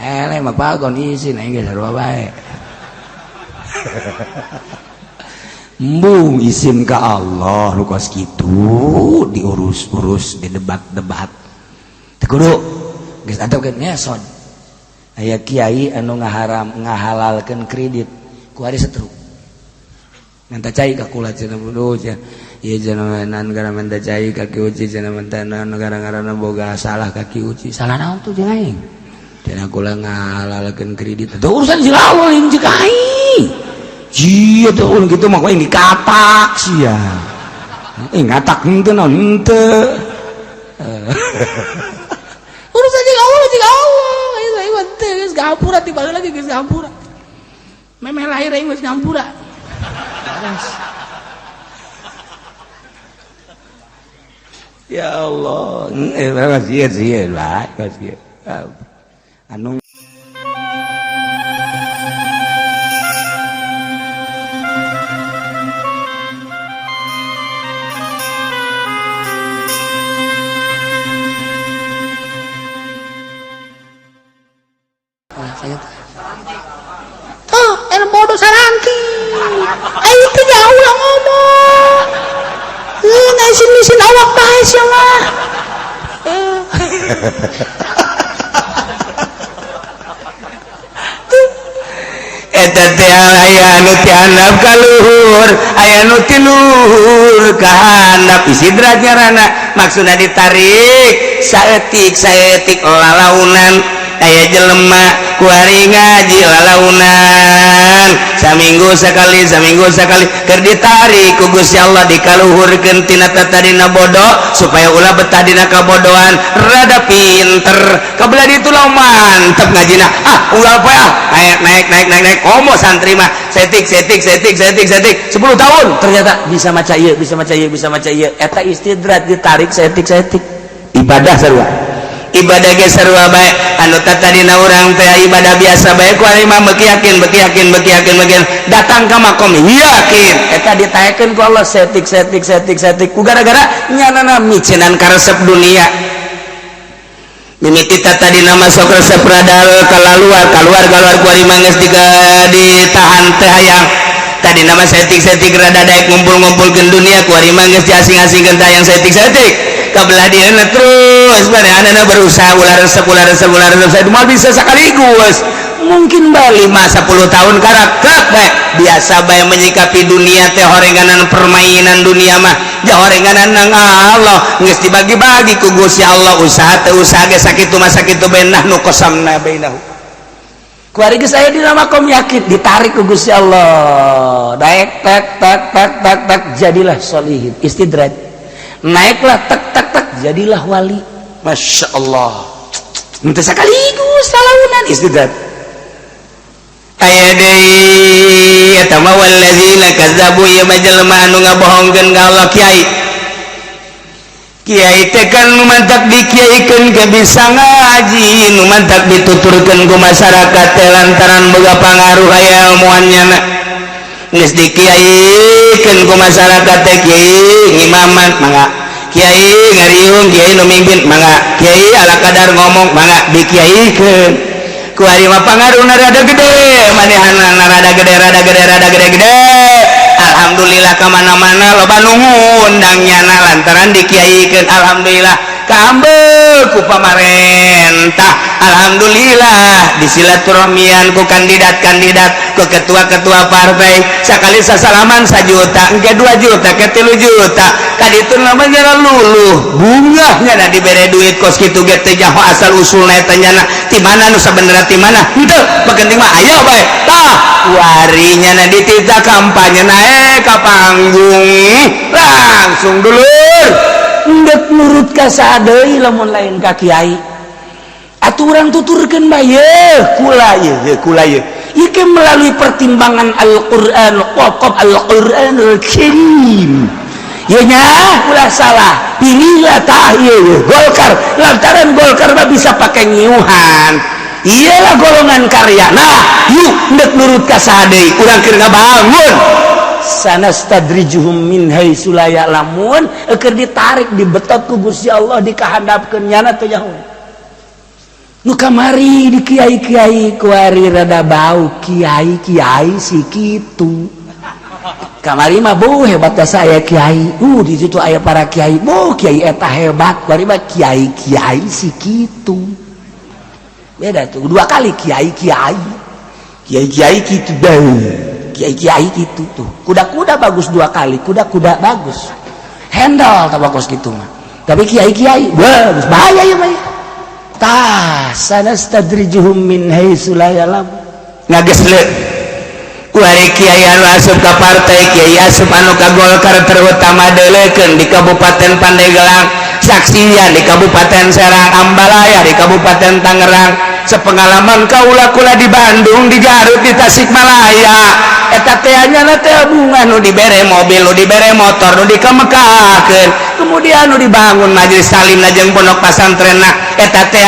Eleh mah pagon isin aing geus sarua bae. Embung isin ka Allah nu kos kitu diurus-urus didebat-debat. Teu kudu geus antepkeun ngesod. Aya kiai anu ngaharam ngahalalkeun kredit ku ari setruk. Minta cai ka kula cenah bodoh cenah. Ieu cenah nan gara minta cai ka Ki Uci cenah minta nan gara-garana boga salah ka Ki Uci. Salah naon tuh jeung aing? Cenah kula ngahalalkeun kredit. Teu urusan si Allah lain jeung aing. Jia tuh ulun gitu mah aing dikatak sia. Ngatak henteu naon henteu. Urusan jeung Allah jeung Allah. Aing mah teu geus ngampura ti baheula lagi geus ngampura. Memeh lahir aing geus ngampura. Beres. Ya Allah, sieun sieun bae sieun. Anu tuh, er bodoh saranti. Ayo teh jauh lah ngomong. Ngaisin-isin awak bae sia mah. Eta teh aya anu ti handap ka luhur, aya anu ti luhur ka handap. Isidrat ngaranna, maksudna ditarik saeutik saeutik lalaunan. Aya jelema kuari ngaji lalaunan saminggu sekali saminggu sekali keur ditarik ku Gusti Allah dikaluhurkeun tina tatadina bodoh supaya ulah betah dina kabodohan rada pinter kabelah ditu lah mantep ngajina ah unggal poe ah naik naik naik naik naik komo santri mah setik setik setik setik setik 10 tahun ternyata bisa maca ieu bisa maca ieu bisa maca ieu eta istidrat ditarik setik setik ibadah sarua ibadah ge sarua bae anu tatadina urang teh ibadah biasa bae ku ari mah beuki yakin beuki yakin beuki yakin beuki datang ka makom yakin eta ditaekeun ku Allah setik setik setik setik ku gara-gara nyanana micenan karesep dunia mimiti tatadina masuk resep radal kaluar kaluar kaluar ku ari mah geus ditahan teh hayang tadi nama setik-setik rada daek ngumpul-ngumpulkeun dunia ku ari mah geus diasing-asingkeun teh hayang setik-setik kabelah dieuna terus manehanna berusaha ulah resep ulah resep ulah resep saya moal bisa sekaligus mungkin bae 5 10 tahun karakter bae biasa bae menyikapi dunia teh horenganan permainan dunia mah jahorenganan nang Allah geus dibagi-bagi ku Gusti Allah usaha teh usaha ge sakitu mah sakitu bae nahnu qasamna bainahu kuari geus aya dina makom yakin ditarik ku Gusti Allah daek tek tek tek tek tek jadilah solihin istidraj naiklah tek tek tek jadilah wali. Masya Allah henteu sekaligus salaunan istidraj aya deui eta mah wallazina kazzabu ieu mah jelema anu ngabohongkeun ka Allah kiai kiai teh kan nu mantak dikiaikeun ke bisa ngaji nu mantak dituturkeun ku masyarakat teh lantaran boga pangaruh aya ilmuan nyana geus dikiaikeun ku masyarakat teh kiai ngimaman mangga kiai ngariung kiai nu mimpin mangga kiai ala kadar ngomong mangga dikiaikeun ku ari mah pangaruhna rada gede manehanna rada gede rada gede rada gede gede alhamdulillah ka mana-mana loba nu ngundang nyana lantaran dikiaikeun alhamdulillah kaambeuk ku pamarentah alhamdulillah disilaturahmian ku kandidat-kandidat ku ketua-ketua partai sakali sasalaman 1 juta engke 2 juta ke 3 juta kaditu namanya luluh bungahnya da dibere duit kos kitu ge teh nyaho asal usulna eta nyana ti mana nu sabenerna ti mana henteu penting mah ayo bae tah warinya na ditita kampanye naik ka panggung langsung dulur Ndek nurut ka sadeui lamun lain ka kiai atuh urang tuturkeun bae yeuh kula yeuh kula yeuh ieu melalui pertimbangan Al-Qur'an qaqab Al-Qur'anul Karim ieu nya ulah salah pilihlah tah ieu Golkar lantaran Golkar mah bisa pake nyiuhan iyalah golongan karya nah yuk ndek nurut ka sadeui urang keur ngabangun sanastadrijuhum min haitsu la ya'lamun keur ditarik dibetot ku Gusti Allah dikahandapkeun nyana teu nyaho. Nu kamari di kiai-kiai, kuari rada bau kiai-kiai si kitu. Kamari mah, bu, hebat saya kiai, di situ aya para kiai, bu, kiai eta hebat. Kuari mah kiai kiai si kitu, beda tuh, dua kali kiai kiai, kiai kiai gitu deh, kiai kiai gitu tuh. Kuda-kuda bagus dua kali, kuda-kuda bagus, handle tak bagus gitu mah. Tapi kiai kiai bagus, bahaya ya, bahaya. Tah, sanastadrijuhum min haitsu la ya'lam. Ngagesle kuari kiai anu asup ka partai, kiai asup anu ka Golkar, terutama delekeun di Kabupaten Pandeglang, saksian di Kabupaten Serang, Ambalaya, di Kabupaten Tangerang. Sepengalaman kaula, kula di Bandung, di Garut, di Tasikmalaya, eta teh nya teh bunga nu dibere mobil, nu dibere motor, nu dikamekahkeun, kemudian nu dibangun majelis taklim jeung pondok pasantren. Eta teh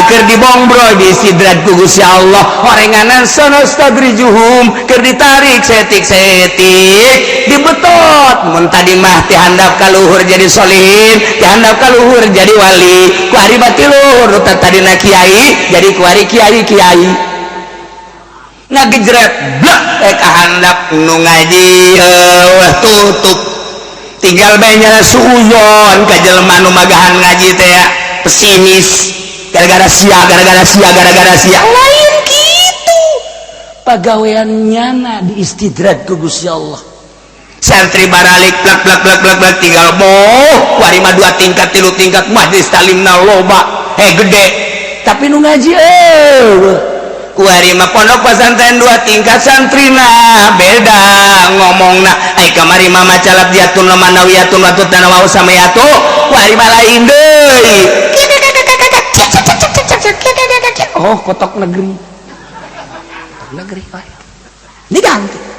keur dibongbro, diistidraj ku Gusti Allah, horenganan sanastadrijuhum, keur ditarik setik-setik, dibetot. Mun tadi mah ti handap ka luhur jadi solihin, ti handap ka luhur jadi wali, kuari bati luhur, nu tadina kiai jadi kuari kiai kiai ngagejret blek eh ka handap. Nu ngaji eueuh, tutup, tinggal bae nyala suuzon ka jelema nu magahan ngaji teh, pesimis gara-gara sia, gara-gara sia, gara-gara sia. Lain gitu, pagawean nyana diistidraj ku Gusti Allah. Santri baralik, plak plak plak plak plak, tinggal boh. Kuari mah dua tingkat, tilu tingkat, majelis taklimna loba, eh, gede. Tapi nu ngaji eh. Kuari mah pondok pesantren dua tingkat, santrina beda ngomongna. Ai kamari mah maca labjatun manawiyatun watut dan wau samayatu, kuari mah lain deui. Oh, kotok negeri, kotok negeri wae diganti.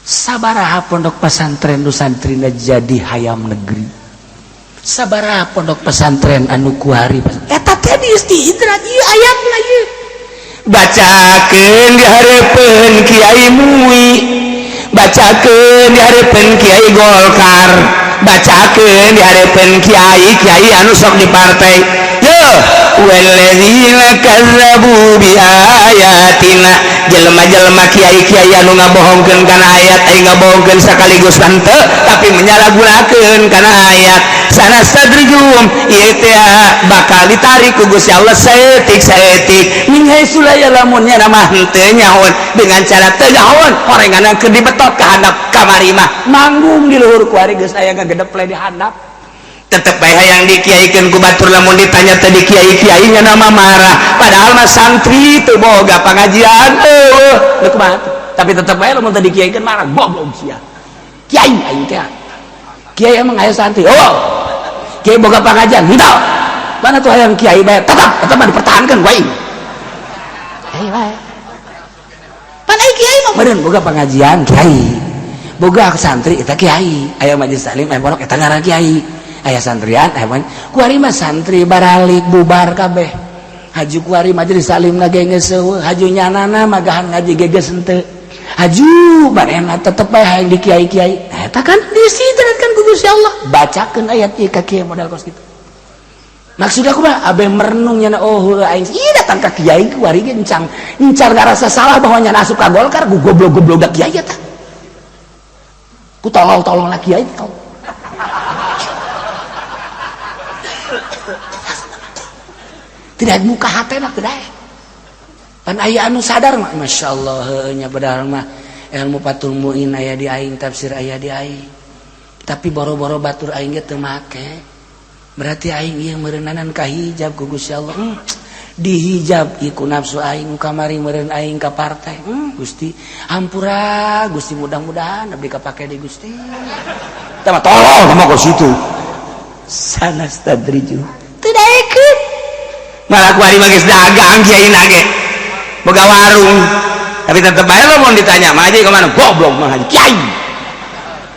Sabaraha pondok pesantren nu santrina jadi hayam negeri? Sabaraha pondok pesantren anu kuari eta teh diistidraj ieu ayatna ieu? Bacakeun di hareupeun Kiai MUI, bacakeun di hareupeun Kiai Golkar, bacakeun di hareupeun kiai kiai anu sok di partai. Yo, walladzina kazzabu bi ayatina, jelema-jelema, kiai-kiai anu ngabohongkeun kana ayat, ai ngabohongkeun sekaligus henteu, tapi menyalahgunakeun kana ayat, sanastadrijum, ieu teh bakal ditarik ku Gusti Allah saeutik saeutik, min haitsu la ya'lamun, nya mah henteu nyahoan, dengan cara teu nyahoan, horenganna keur dibetot ka handap. Kamari mah manggung di luhur, kuari geus aya ngagedeple di handap. Tetep bae hayang dikiaikeun ku batur. Lamun ditanya tadi kiai-kiai nya nama marah, padahal mah santri teu boga pengajian, eueuh. Leuh, kumaha tuh? Tapi tetep bae lamun teu dikiaikeun marah, goblok sia kiai. Aing teh kiai, emang aya santri? Oh, kiai boga pengajian henteu? Mana tuh hayang kiai bae, tetap tetap mah dipertahankan ku aing, kiai bae. Pan ai kiai mah meureun boga pengajian, kiai boga santri, eta kiai. Aya majelis taklim, aya pondok, eta ngaran kiai. Aya santrian, aya pan kuari mah santri baralik, bubar kabeh. Haju kuari majelis taklim ge geus eueuh, haju nyanana magahan ngaji ge geus henteu, haju manehna tetep bae hayang di kiai-kiai. Nah, eta kan diistidrajkan ku Gusti Allah. Bacakeun ayat ieu ka kiai modal kos kitu. Maksud aku mah abe merenung nyana, oh heueuh, aing ieu datang ka kiai kuari ge encang encar ngarasa salah bahwa nyana asup ka Golkar ku goblok-goblok da kiai eta, ku tolol-tolol lah kiai tau. Tidak muka hati lah, tidak. Pan aya anu sadar mah, masya Allah, heueuh nya, padahal mah ilmu Fathul Muin aya di aing, tafsir aya di aing, tapi boro-boro batur aing ge teu make. Berarti aing ieu meureunanan kahijab ku Gusti Allah, dihijab ieu ku nafsu aing kamari, meureun aing ka partai. Gusti, hampura Gusti, mudah-mudahan abdi kapake di Gusti. Tah mah tolol mah ke situ. Sanastadriju tidak ikut. Malah kuari mah geus dagang, kiai nage boga warung, tapi tetep bae lamun ditanya mah, haji kemana, goblok mah haji kiai,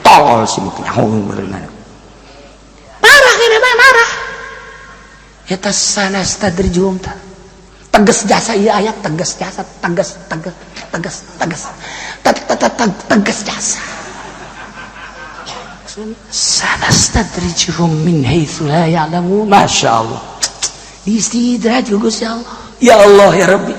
tolol sih nyaho meureun. Marah ini mah, marah eta. Sanastadrijuhum ta tegas jasa ieu ayat, tegas jasa, tegas, tegas, tegas, tegas, tegas jasa. Sanastadrijuhum min haitsu la ya'lamun. Masya Allah. Diistidraj ku Gusti Allah. Ya Allah ya Rabbi.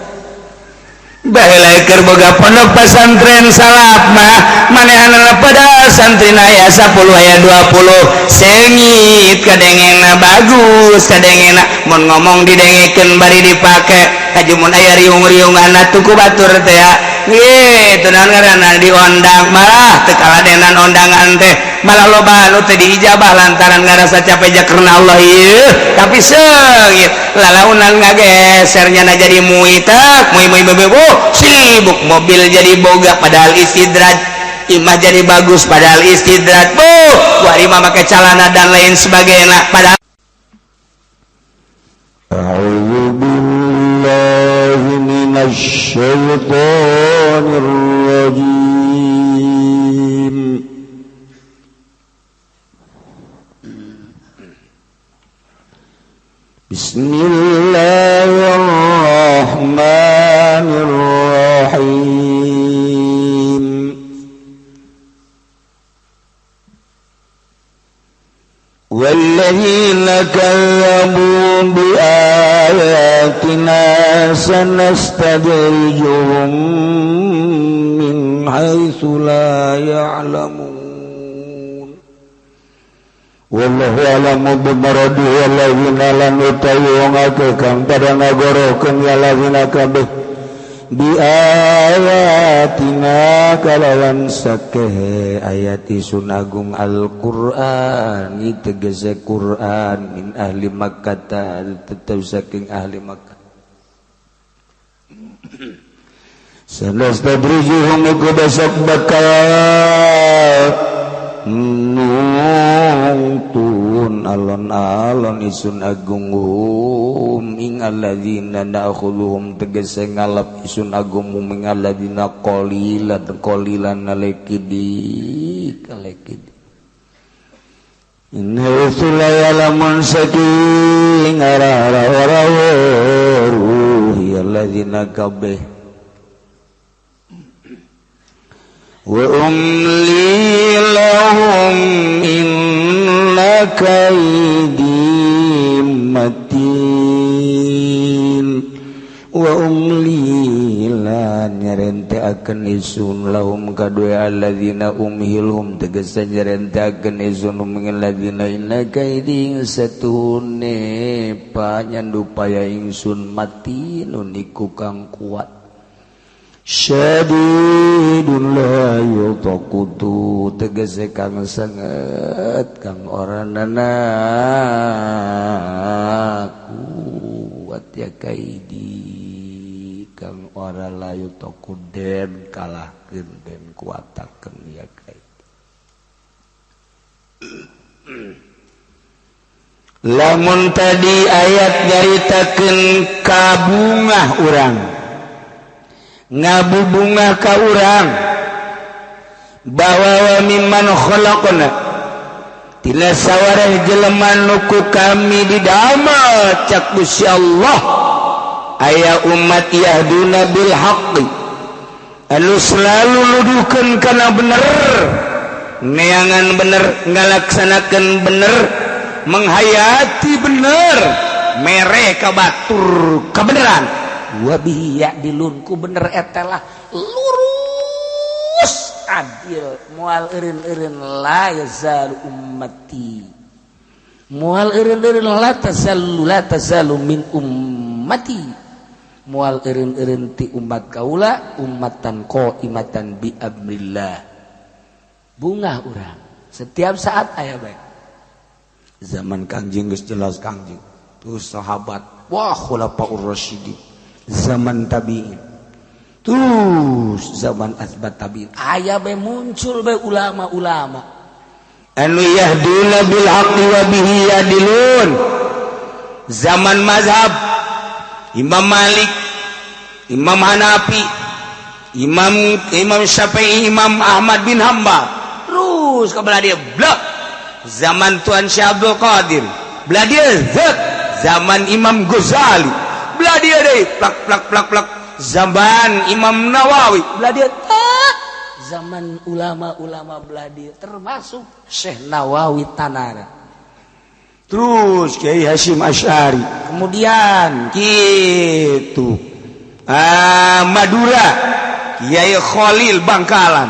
Baheula keur boga pondok pesantren salaf mah manehanana pada santri aya 10 aya 20, sengit kadengena, bagus kadengena, mun ngomong didengekeun bari dipake. Kajumun aya riung-riungan atuh ku batur teh ya gitu, naon ngaranna, diondang, malah teu kaladenan ondangan teh, malah loba anu teh diijabah lantaran ngarasa capek ja karena Allah ieu. Tapi seungit lalaunan ngagesernya na jadi muitak mui mui bu sibuk, mobil jadi boga padahal istidraj, imah jadi bagus padahal istidraj, bu buat imah make calana dan lain sebagainya padahal. أعوذ بالله من الشيطان الرجيم. بسم الله الرحمن الرحيم. والذين كذبوا بآياتنا سنستدرجهم من حيث لا يعلمون. والله أعلم بمراده الذين لم يطيعوا kang pada ngagorokeun ya alladzina kabeh biayatina kalawan sakehe ayat Isun Agung Al-Qur'an, tegese Qur'an, min ahli Makkah, tetep saking ahli Makkah. Sanastadrijuhum iku besok bakal nungtun alon-alon isun agung hum ing alladzina, na'khudhuhum tegese ngalap isun agung hum ing alladzina, qalilan qalilan alekidi alekidi. Inna la ya'lamun saking ara-ara ruhi alladzina kabeh. Wa umli lahum inna kaidi matin. Wa umli lan nyerenteakeun isun lahum kadue alladzina, umhilhum tegese nyerenteakeun isun hum alladzina, inna kaidi satune panyandupaya ingsun matinun iku kang kuat, syadidun la yutaqutu tegese kang sanget kang ora nana kuat ya kaidi kang ora la yutaqu den kalahkeun den kuatakeun ya kaidi. Lamun tadi ayat nyaritakeun kabungah urang, ngabubunga ka urang bahwa wa mimman khalaqna tina sawareh jelema nu ku kami didamel cak Gusti Allah aya umat yahduna bil haqqi anu selalu nuduhkeun kana bener, neangan bener, ngalaksanakeun bener, menghayati bener, mere ka batur kebenaran, wa bihi ya'dilun ku bener eta lah lurus adil, moal eureun-eureun la yazalu ummati, moal eureun-eureun la tazalu la tazalu min ummati, moal eureun-eureun ti umat kaula ummatan qaimatan bi amrillah. Bungah urang setiap saat aya bae. Zaman Kangjeng geus jelas Kangjeng tuh sahabat, wah khulafaur rasyidin, zaman tabiin, terus zaman asbat tabiin aya bae muncul bae ulama-ulama anu yahduna bil haqqi wa bihi yadilun. Zaman mazhab Imam Malik, Imam Hanafi, Imam Syafi'i, Imam Ahmad bin Hambal, terus ke belah dia blok. Zaman Tuan Syekh Abdul Qadir belah dia zek. Zaman Imam Ghazali belah dia deh plak plak plak plak. Zaman Imam Nawawi belah dia tak. Zaman ulama-ulama belah dia termasuk Syekh Nawawi Tanara. Terus Kiai Hasyim Asy'ari, kemudian gitu Madura Kiai Khalil Bangkalan,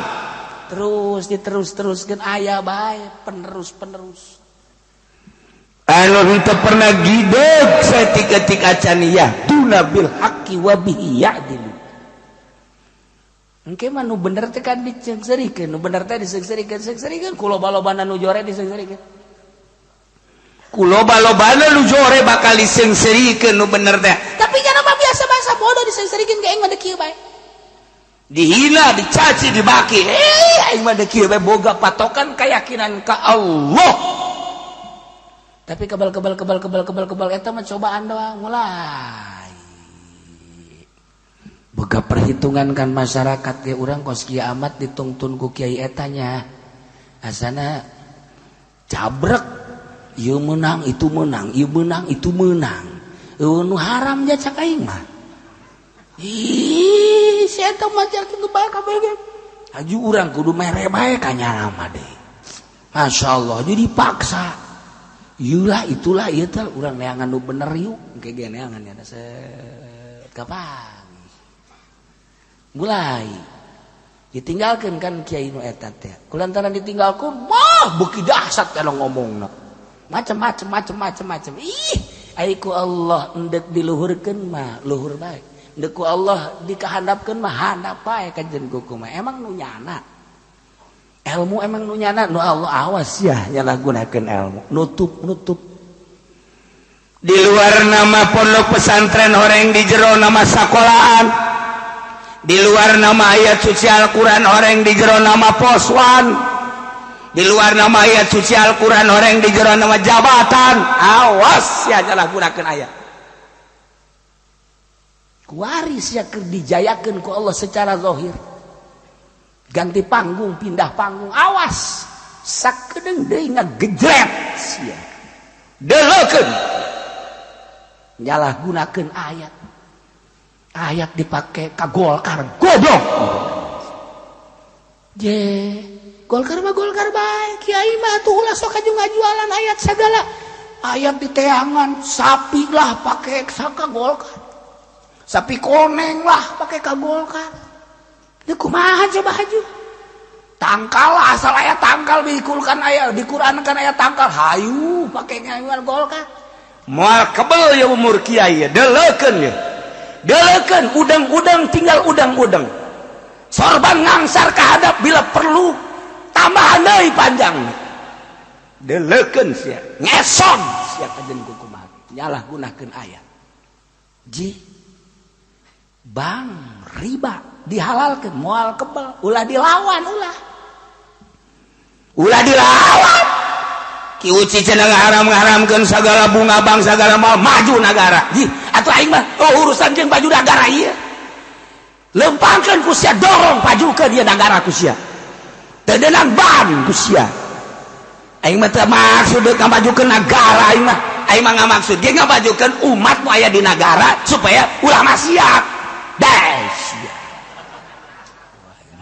terus diterus-teruskan aya bae penerus-penerus. Anu henteu pernah gideg saeutik-eutik acan yahduna bil haqqi wa bihi ya'dilu. Engke mah nu bener teh kan diseungseurikeun, nu bener teh diseungseurikeun, seungseurikeun ku loba-lobana nu jore diseungseurikeun. Ku loba-lobana nu jore bakal diseungseurikeun nu bener teh. Tapi kan mah biasa bahasa bodoh diseungseurikeun ge aing mah kieu bae. Dihina, dicaci, dibaki. Aing mah kieu bae boga patokan keyakinan ka Allah. Tapi kebal kebal kebal kebal kebal kebal eta mah cobaan doang mulai. Boga perhitungan kan masyarakat ge urang kos kieu amat ditungtun ku kiai eta nya. Asana cabrek ieu meunang itu meunang, ieu meunang itu meunang. Eueuh nu haram ja cak aing mah. Ih, si eta mah cak kitu bae kabeh ge. Haju urang kudu mere bae ka nyana mah deui. Masyaallah jadi dipaksa. Iyalah itulah ieu teh urang neangan nu bener yuk engke ge neangan ya set kapan mulai ditinggalkeun kan kiai nu eta teh kulantaran ditinggalkeun wah beuki dahsyat kana ngomongna macam-macam macam-macam macam ih ai ku Allah endek diluhurkeun mah luhur bae endek ku Allah dikahandapkeun mah handap bae kajen kumaha emang nu nyana ilmu emang nu nyana nu Allah awas ya nyalahgunakeun ilmu nutup-nutup di luar nama pondok pesantren horeng di jero nama sekolahan, di luar nama ayat suci Al-Quran horeng di jero nama poswan, di luar nama ayat suci Al-Quran horeng di jero nama jabatan. Awas ya nyalahgunakeun ayat kuaris ya keur dijayakeun ku Allah secara zahir. Ganti panggung, pindah panggung, awas sakedeung deui ngagejret sia. Deleukeun nyalahgunakeun ayat. Ayat dipake ka Golkar, goblok. Je, Golkar mah Golkar bae, kiai mah atuh ulah sok aju ngajualan ayat sagala. Ayat diteangan, sapi lah pake saka Golkar. Sapi koneng lah pake ka Golkar. Ieu kumaha coba haju? Tangkal asal aya tangkal dikulkan aya di Quran kan aya tangkal hayu pake ngajual Golkar. Moal kebel ya umur kiai deleukeun ya. Deleukeun udang-udang tinggal udang-udang. Sorban ngangsar kahadap bila perlu tambahan deui panjang. Deleukeun sia, ngeson sia kajen kumaha. Nyalahgunakeun ayat. Ji bang riba dihalalkan moal kebal ulah dilawan ulah ulah dilawan Ki Uci cenah ngaharam-ngaharamkeun sagala bunga bang sagala mal maju nagara ji atuh aing mah oh urusan jeung baju nagara ieu lempangkeun ku sia dorong pajukeun ieu nagara ku sia teu deunang ban ku sia aing mah teu maksud deuk ngamajukeun nagara aing mah ngamaksud ge ngamajukeun umat nu aya di nagara supaya ulah maksiat des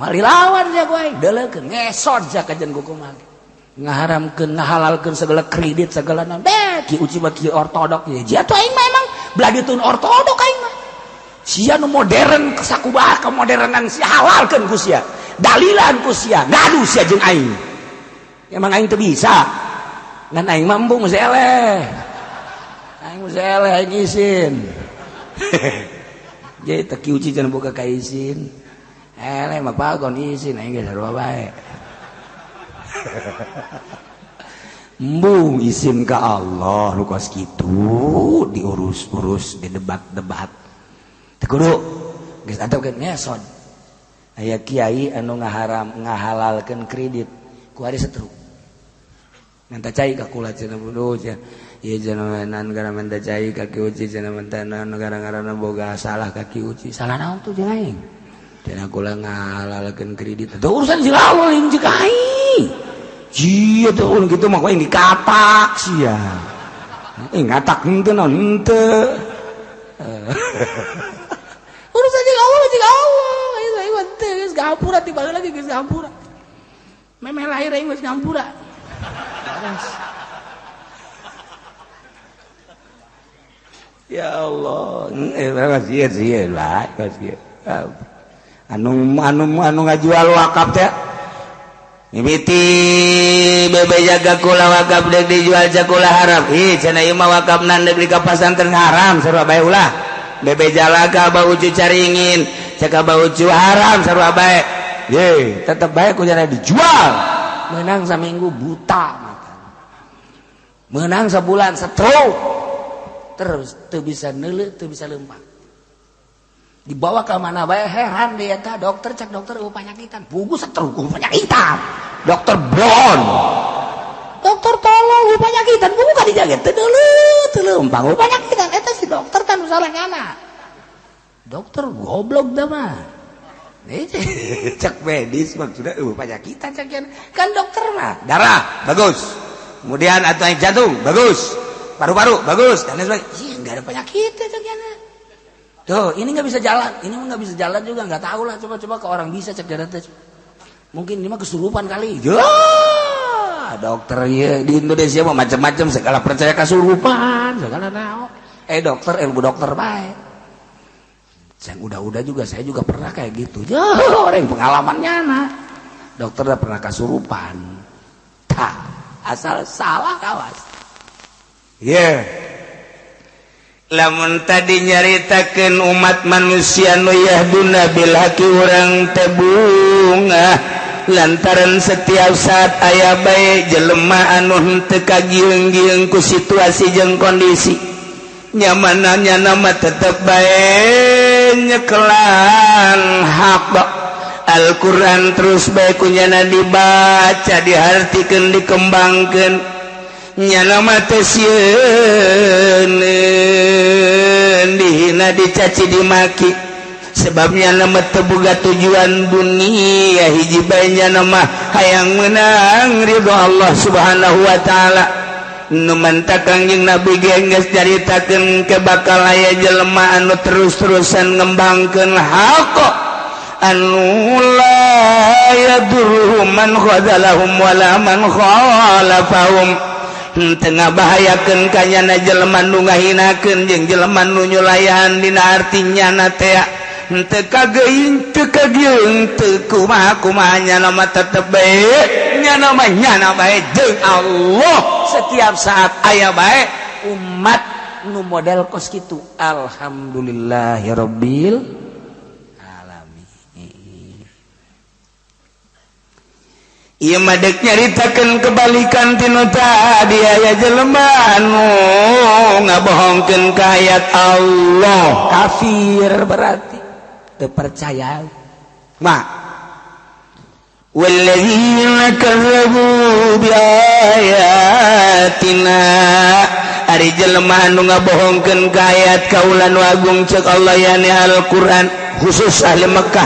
mari lawan ya gue deleukeun ngesot ja kajen kumaha ngaharamkeun ngahalalkeun segala kredit segala naon deh Ki Uci mah ki ortodok ya sia tuh aing mah emang belah ditun ortodok aing mah sia nu modern sakumaha kemodernan sia halalkeun ku sia dalilan ku sia ngadu sia jeung aing emang aing teu bisa ngan aing mah embung geus eleh aing geus eleh aing isin jadi teu Ki Uci cenah boga ka isin eleh mah pagon isin aing geus sarua bae. Embung isin ka Allah nu kos kitu diurus-urus didebat-debat teu kudu geus antepkeun ngeson aya kiai anu ngaharam ngahalalkeun kredit ku ari setruk minta cai ka kula cenah bodoh cenah ieu cenah nan gara minta cai ka Ki Uci cenah minta naon gara-garana boga salah ka Ki Uci salah naon tuh jeung aing cenah kula ngahalalkeun kredit teu urusan jeung Allah lain jeung aing sia teh ulun kitu mah aing dikatak sia ngatak henteu naon henteu urusan jeung Allah jeung Allah aing mah teu geus ngampura ti baheula ge geus ngampura memeh lahir aing geus ngampura. Ya Allah, eh sieun lah, anu anu anu ngajual wakaf teh mimiti bebeja ka kula wakaf deuk dijual cakula haram. Ih, cenah ieu mah wakafna deuk di ka pasantren haram, sarua bae ulah. Bebeja lah ka Abah Ucu Caringin, cek Abah Ucu haram, sarua bae. Ye, tetep bae ku dijual. Menang saminggu buta mata. Menang sebulan stroke. Terus teu bisa neuleuh, teu bisa leumpang. Dibawa ke mana bae heran dia teh dokter, cek dokter eueuh panyakitan. Pugu stroke panyakitan. Dokter Brown. Dokter tolong, eueuh panyakitan, pugu ka dijaga teu neuleuh, teu leumpang eueuh panyakitan. Eta si dokter kan salah nyana. Dokter goblok dah mah. Cek medis maksudnya eueuh panyakitan cek kan dokter mah. Darah bagus. Kemudian atau jantung bagus. Paru-paru bagus dan lain sebagainya. Iya, enggak ada penyakit cek nyana. Tuh, ini nggak bisa jalan, ini mah nggak bisa jalan juga, nggak tahu lah. Coba-coba ke orang bisa cek jalan teh. Mungkin ini mah kesurupan kali. Ya, dokter ya di Indonesia mah macam-macam, segala percaya kesurupan, segala naon. Eh dokter, ilmu dokter baik. Saya udah-udah juga, saya juga pernah kayak gitu. Ya, orang pengalamannya nah. Dokter udah pernah kesurupan. Tak, asal salah kawas. Yeah. Lamun tadi nyaritakeun umat manusia nu yahduna bil haqi, urang teh bungah lantaran setiap saat aya bae jelema anu henteu kagieung-gieung ku situasi jeung kondisi nyamananya, nama tetep bae nyekelan hak Al-Quran, terus bae kunyana dibaca, dihartikeun, dikembangkeun, nyana mah teu sieun dihina, dicaci, dimaki, sebabnya nama teu boga tujuan dunia. Hiji bae nyana mah, hayang menang ridho Allah Subhanahu wa Ta'ala. Nu mantak Kangjeng Nabi ge geus nyaritakeun ke bakal aya jelema anu terus-terusan ngembangkeun hak, anu la yadurruhum man khadalahum wala man khalafahum, teu ngabahayakeun ka nyana jelema nu ngahinakeun jeung jelema nu nyulayan. Dina arti nyana teh teu kageuing, teu kagieung, teu kumaha kumaha, nyana mah tetep bae nyana mah, nyana bae jeung Allah setiap saat. Aya bae umat nu model kos kitu, alhamdulillahirabbil alamin. Ieu mah dek nyaritakeun kebalikan tinu tadi. Aya jelema anu ngabohongkeun ka ayat Allah, kafir, berarti teu percaya mah. Walladzina kazzabu biayatina, ari jelema anu ngabohongkeun ka ayat kaula nu agung, cek Allah, yani Al-Qur'an, khusus ahli Mekah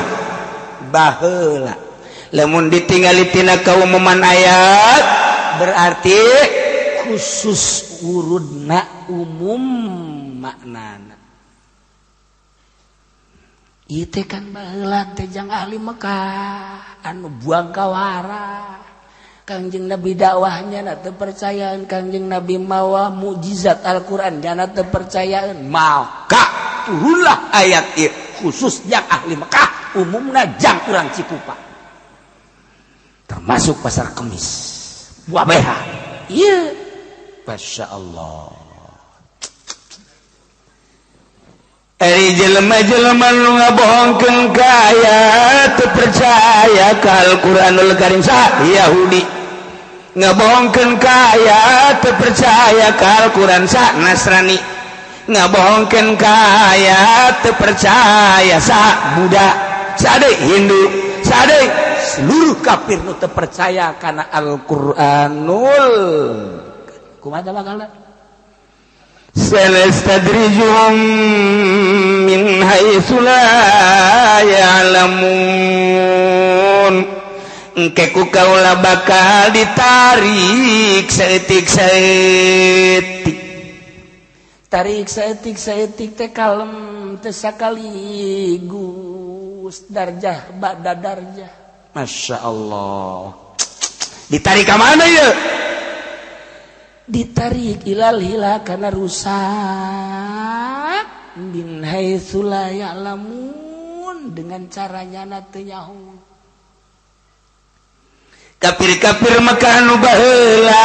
baheula. Lamun ditinggali tina kaumuman ayat berarti khusus urudna, umum maknana. Ieu teh kan baheula teh jang ahli Mekah anu buang kawara. Kangjeng Nabi dakwahnya na teu percayaan, Kangjeng Nabi mawa mukjizat Al-Qur'an jana teu percayaan, maka turunlah ayat ieu khusus jang ahli Mekah, umumna jang urang Cikupa, termasuk Pasar Kemis wabeha. Iya, Masya Allah. Ari jelema-jelema nu ngabohongkeun ka ayat, teu percaya ka Al-Qur'anul Karim, sa Yahudi ngabohongkeun ka ayat, teu percaya ka Al-Qur'an, sa Nasrani ngabohongkeun ka ayat, teu percaya, sa Buddha, sa deui Hindu, sa deui seluruh kafir nu teu percaya kana Al-Qur'anul, kumaha bakalna? Sanastadrijuhum min haitsu la ya'lamun, engke ku kaula bakal ditarik saeutik saeutik, tarik saeutik saeutik teh kalem, teu sakaligus, darjah ba'da darjah. Masya Allah, ditarik ka mana ya? Ditarik ilal hila karena rusak. Min haitsu la ya'lamun, dengan caranya na teu nyaho. Kafir-kafir Mekah nu baheula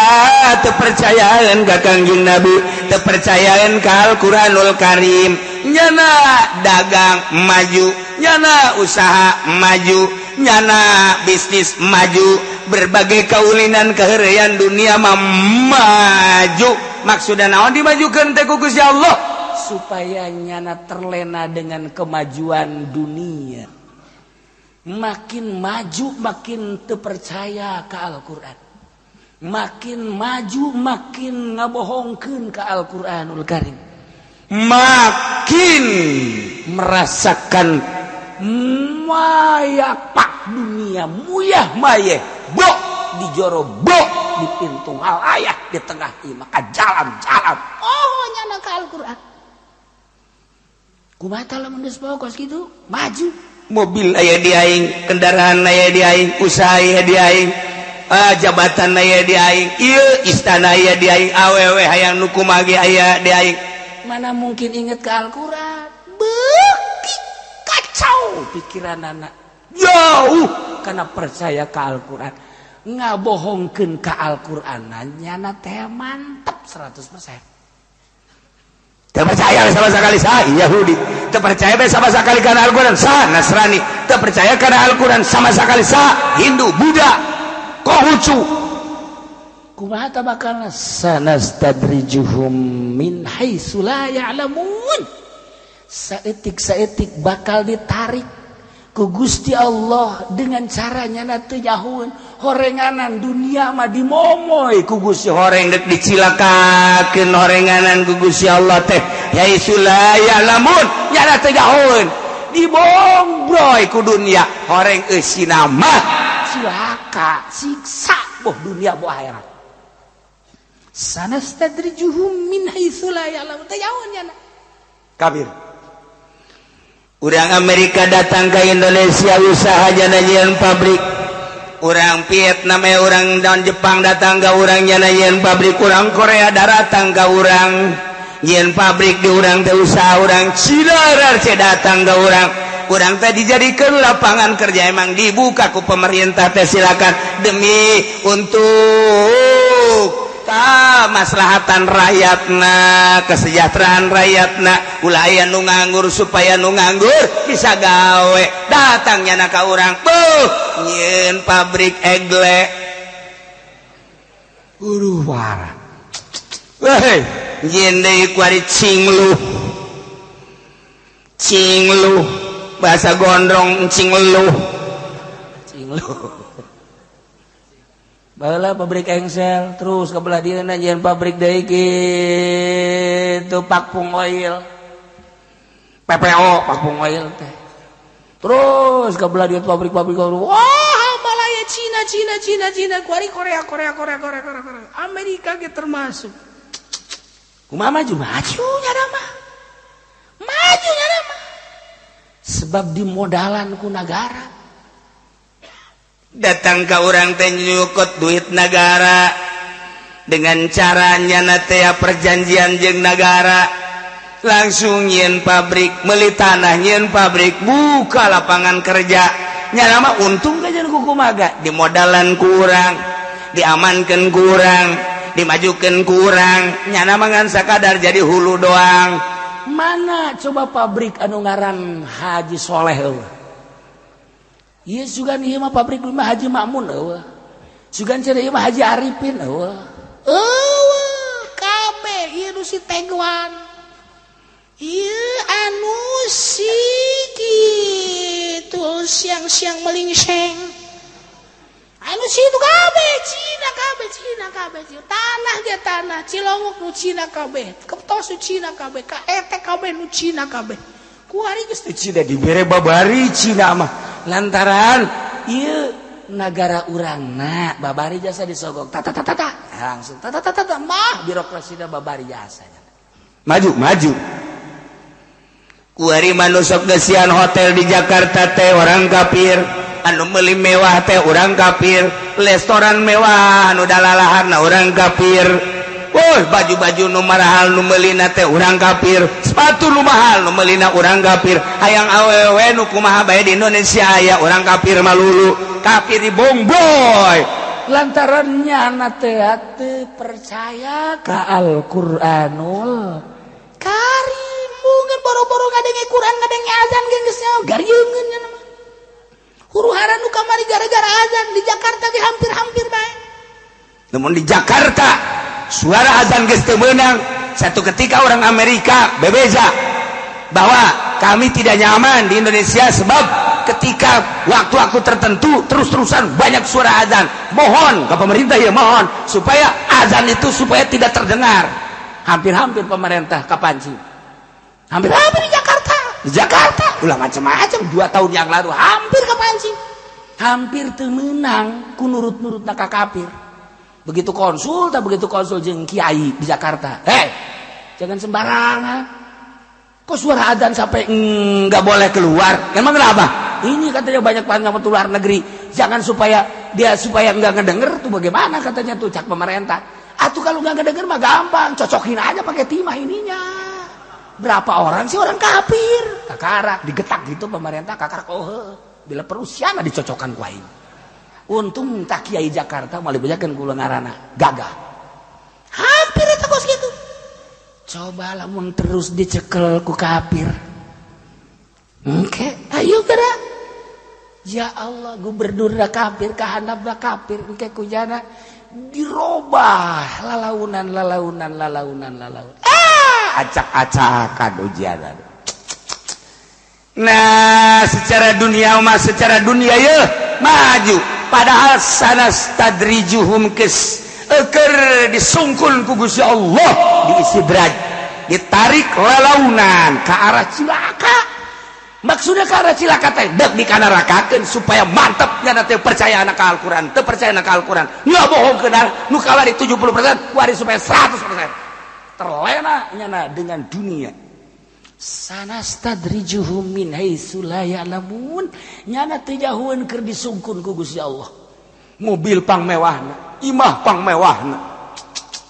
teu percayaan ka Kangjeng Nabi, teu percayaan ka Al-Qur'anul Karim, nyana dagang maju, nyana usaha maju, nyana bisnis maju, berbagai kaulinan keheureuyan dunia mah maju. Maksudna naon dimajukeun teh ku Gusti Allah? Supaya nyana terlena dengan kemajuan dunia. Makin maju makin terpercaya ke Al-Quran, makin maju makin ngabohongkeun ke Al-Quranul Karim, makin merasakan mayapak dunia, muyah mayeh bok di jero, bok di pintu halayah, di tengah imah maka jalan-jalan oh nyana ke Al-Quran. Kumaha lamun geus pokos kitu maju? Mobil aya di aing, kendaraan aya di aing, usaha aya di aing, jabatan aya di aing, ieu istana aya di aing, awewe hayang nu kumaha ge aya di aing. Mana mungkin inget ke Al-Quran? Beuki kacau pikiran anak, jauh karena percaya ke Al-Quran, ngabohongkeun ke Al-Quran, nyana teh mantep 100%. Teu percaya sama sekali sah Yahudi, teu percaya sama sekali karena Al-Quran sah Nasrani, teu percaya karena Al-Quran sama sekali sah Hindu, Buddha, Konghucu. Kumaha ta bakal? Sanastadrijuhum min haitsu la ya'lamun. Saeutik-saeutik bakal ditarik ku Gusti Allah dengan caranya na teu nyahoeun. Horenganan dunia mah dimomoy ku Gusti, horeng dek dicilakakeun horenganan ku Gusti Allah teh, haitsu la ya'lamun, nyana teu nyahoeun, dibombroy ku dunia, horeng eusina mah cilaka, siksa, boh dunia boh akhirat. Sanastadrijuhum min haitsu la ya'lamun, teu nyahoeun nyana. Kafir. Urang Amerika datang ke Indonesia, usaha nyieun pabrik. Orang Vietnam, orang dan Jepang datang ke urang, nyieun pabrik. Orang Korea datang ke urang, nyieun pabrik di urang teh usaha. Orang Cina RC datang ke urang, urang teh dijadikan lapangan kerja. Emang dibuka ku pemerintah teh, silakan, demi untuk maslahatan rakyatna, kesejahteraan rakyatna, ulah aya nu nganggur, supaya nu nganggur bisa gawe. Datangnya na ka urang, buh, nyieun pabrik egle. Uruh parah. Weh, nyieun deui kuari cinglu. Cinglu bahasa gondrong, cinglu. Cinglu. Baheula pabrik engsel, terus ke belah dieu nyieun pabrik deui kitu, Pakpung Oil. PPO, Pakpung Oil teh. Terus ke belah dieu pabrik-pabrik, wah, Malaya, Cina, Cina, Cina, Cina, kuari Korea, Korea, Korea, Korea, Korea, Korea. Amerika ge termasuk. Kumaha maju? Maju nyana mah. Maju nyana mah. Sebab dimodalan ku negara. Datang ke urang teh nyukut duit negara dengan caranya teh perjanjian jeung negara, langsung nyieun pabrik, meuli tanah, nyieun pabrik, buka lapangan kerja. Nyana mah untung kajian ku kumaga, dimodalan kurang, diamankan kurang, dimajukan kurang, nyana mah ngan sakadar jadi hulu doang. Mana coba pabrik anu ngaran Haji Soleh eueuh? Ieu sugan ieu mah pabrik mah Haji Makmun eueuh. Sugan cenah ieu mah Haji Arifin eueuh. Eueuh, kabeh ieu nu si Tegwan. Ieu anu si kitu siang-siang melingseng. Anu si itu kabeh Cina, kabeh Cina, kabeh Cina. Tanah ge tanah Cilongok nu Cina kabeh. Keptos nu Cina kabeh, KET kabeh nu Cina kabeh. Kuari geus teh Cina dibere babari Cina mah. Lantaran ieu nagara urangna babari jasa disogok, tata tata tata, langsung tata tata tata mah birokrasina babari jasa. Maju maju. Kuari manusok gesian hotel di Jakarta teh orang kafir, anu meuli mewah teh orang kafir, restoran mewah anu dalalaharna orang kafir. Woi, baju-baju nu marahal nu meulina teh urang kafir, sepatu nu mahal nu meulina urang kafir, hayang awewe nu kumaha bae di Indonesia aya, urang kafir malulu, kafir di bongboy. Lantaran nyana teh teu percaya ka Al-Qur'anul Karim. Mungkin boro-boro ngadenge Quran, ngadenge azan ge geus nyaho garieungeun nya mah. Huru hara nu kamari gara-gara azan di Jakarta ge hampir-hampir bae. Namun di Jakarta suara azan geus teu meunang. Satu ketika orang Amerika bebeja bahwa kami tidak nyaman di Indonesia sebab ketika waktu-waktu tertentu terus-terusan banyak suara azan. Mohon ke pemerintah ya, mohon supaya azan itu supaya tidak terdengar. Hampir-hampir pemerintah kapancing. Hampir-hampir di Jakarta. Di Jakarta ulah macam-macam, 2 tahun yang lalu hampir kepancing. Hampir teu meunang ku nurut-nurut ka kafir. Begitu konsul, tak begitu konsul jeung kiai di Jakarta. "Hei, jangan sembarangan. Kok suara adzan sampai nggak boleh keluar? Emang kenapa?" "Ini katanya banyak banget luar negeri. Jangan supaya dia supaya nggak ngedenger tuh bagaimana katanya tuh," cak pemerintah. "Atau kalau nggak ngedenger mah gampang, cocokin aja pakai timah ininya. Berapa orang sih orang kafir?" Kakarak digetak gitu pemerintah, kakarak, "Oh, bila perlu siapa dicocokkan ku aing." Untung tak kiai Jakarta malah bejakeun kula ngaranna gagah. Hampir eta kos gitu. Coba lamun terus dicekel ku kafir. Oke, ayo gerak. Ya Allah, gubernur kafir, kahandap kafir, engke kujana dirobah lalaunan, lalaunan, lalaunan, lalaunan. Ah, acak-acakan ujian. Nah, secara dunia mah, secara dunia ya maju, padahal sanastadrijuhum kes eker disungkun ku Gusti Allah, diistidraj, ditarik lalaunan ke arah cilaka. Maksudnya ke arah cilaka teh dek dikanarakakeun supaya mantep nya teh percaya anak Al-Qur'an, teu percaya anak Al-Qur'an. Nggak bohong kenal nu kawari 70%, kuari supaya 100%. Terlena nyana dengan dunia. Sanastadrijuhum min haitsu la ya'lamun. Nyana teu jahueun keur disungkun ku Gusti Allah. Mobil pang mewahna, imah pang mewahna,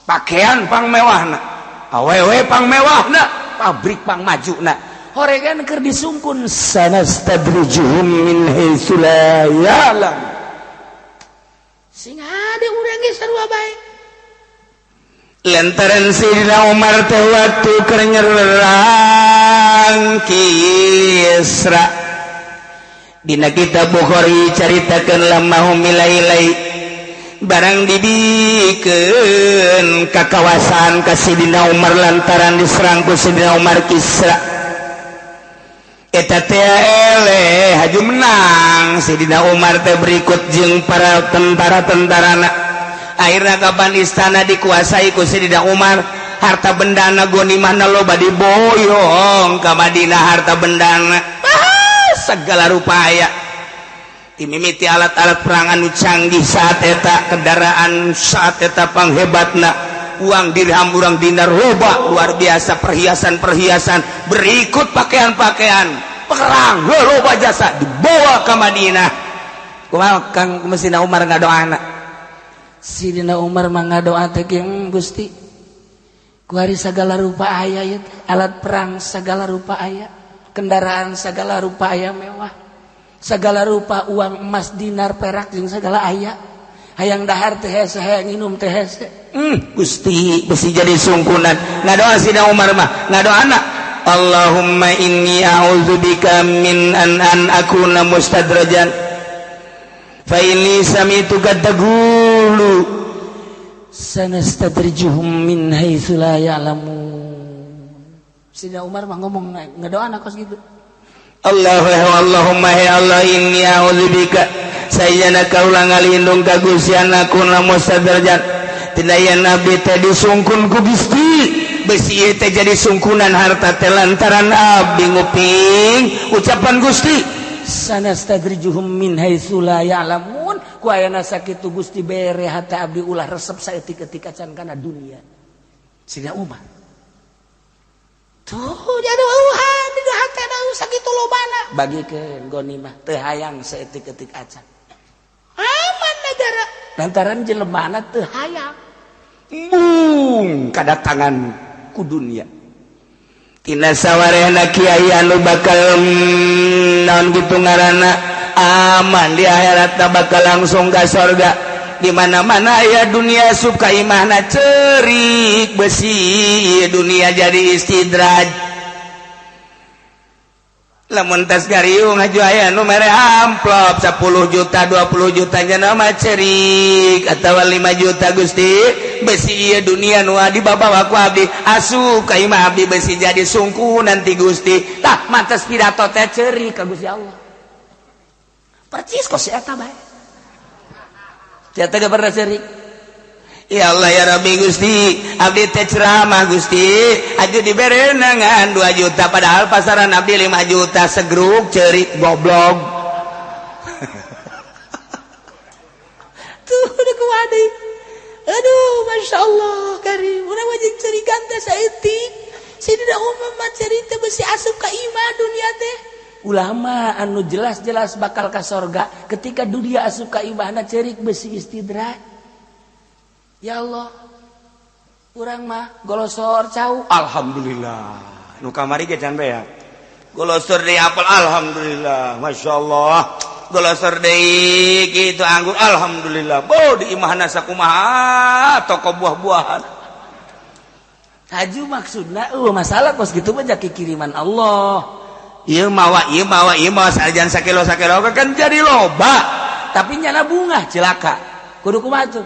pakaian pang mewahna, awewe pang mewahna, pabrik pang majuna. Horegan keur disungkun. Sanastadrijuhum min haitsu la ya'lam. Sing hade urang ge sarua bae. Lantaran Sayyidina Umar teh waktu keur nyerang Kisra, dina kitab Bukhari caritakeun, lamma humilai barang dibikeun ka kawasan ka Sidina Umar lantaran diserang ku Sidina Umar Kisra eta teh, eleh haju menang Sidina Umar teh berikut jeung para tentara-tentarana. Akhirnya kapan istana dikuasai ku Sidina Umar, harta bendana ghanimahna loba diboyong ka Madinah. Harta bendana, ah, segala rupa aya, dimimiti alat-alat perang anu canggih saat eta, kendaraan saat eta panghebatna, uang dirham, urang dinar loba luar biasa, perhiasan-perhiasan berikut pakaian-pakaian perang loba jasa dibawa ke Madinah. Kumaha Kang Mesina Umar ngadoana? Sidina Umar mah ngadoa teh, "Gusti, kuari segala rupa aya ya, alat perang segala rupa aya, kendaraan segala rupa aya mewah, segala rupa uang emas, dinar, perak jeung segala aya. Hayang dahar teh hese, hayang minum teh hese." Gusti, besi jadi sungkunan ngadoa Sidina Umar mah ngadoana, "Allahumma inni a'udzubika min an akuna mustadrajan, fa inni sami'tuka taqulu sanastadrijuhum min haitsu la ya'lamun." Sidina Umar mah ngomong ngadoana kos gitu. Allah, Allahumma, ya Allah, inni a'udzubika, sayana kaula ngalindung ka Gusti, an akuna mustadrajan, tina yen abdi teh disungkun ku Gusti, besi ieu teh jadi sungkunan harta teh lantaran abdi nguping ucapan Gusti. Sanastadrijuhum min haitsu la ya'lamun. Ku ayana sakitu Gusti, bere hate abdi ulah resep saeutik-eutik acan kana dunia. Sidina Umar tuh jadi uhan di hatena sakitu lobana, bagikeun ghanimah, teu hayang saeutik-eutik acan. Aman negara lantaran jelemana teu hayang. Embung kadatangan ku dunia. Tina sawarehna kiai anu bakal naon kitu ngaranna aman di akhirat bakal langsung ka sorga. Di mana-mana aya dunia asup ka imahna cerik besi dunia jadi istidraj. Lamun tas gariung haju aya nu mere amplop 10 juta 20 juta nya mah cerik atawa 5 juta Gusti besi ieu dunia nu dibabawa ku abdi asup ka imah abdi besi jadi sungku nanti Gusti. Tah mantas pidato teh cerik ka Gusti Allah. Percis kok si eta bae. Eta gak pernah cerik. Ya Allah ya Rabbi Gusti, abdi teh ceramah Gusti, aju dibere ngan 2 juta padahal pasaran abdi 5 juta segruk cerik goblok. Tuh udah kumaha deui. Aduh, Masya Allah karim. Urang wajib cerikan teh saeutik. Sayyidina Umar mah cerita besi asup ka imah dunia teh. Ulama anu jelas-jelas bakal ka sorga ketika dunia asup ka imahna cerik besi istidraj. Ya Allah, urang mah golosor cau. Alhamdulillah. Nu kamari ge can beak. Golosor deui apel alhamdulillah. Masyaallah. Golosor deui kitu anggur alhamdulillah. Bo di imahna sakumaha toko buah-buahan. Haju maksudna eueuh masalah kos kitu mah jaki kiriman Allah. Ieu mawa ieu mawa ieu mawa sajan sakilo sakilo kan jadi loba. Tapi nyana bunga cilaka. Kudu kumaha tuh?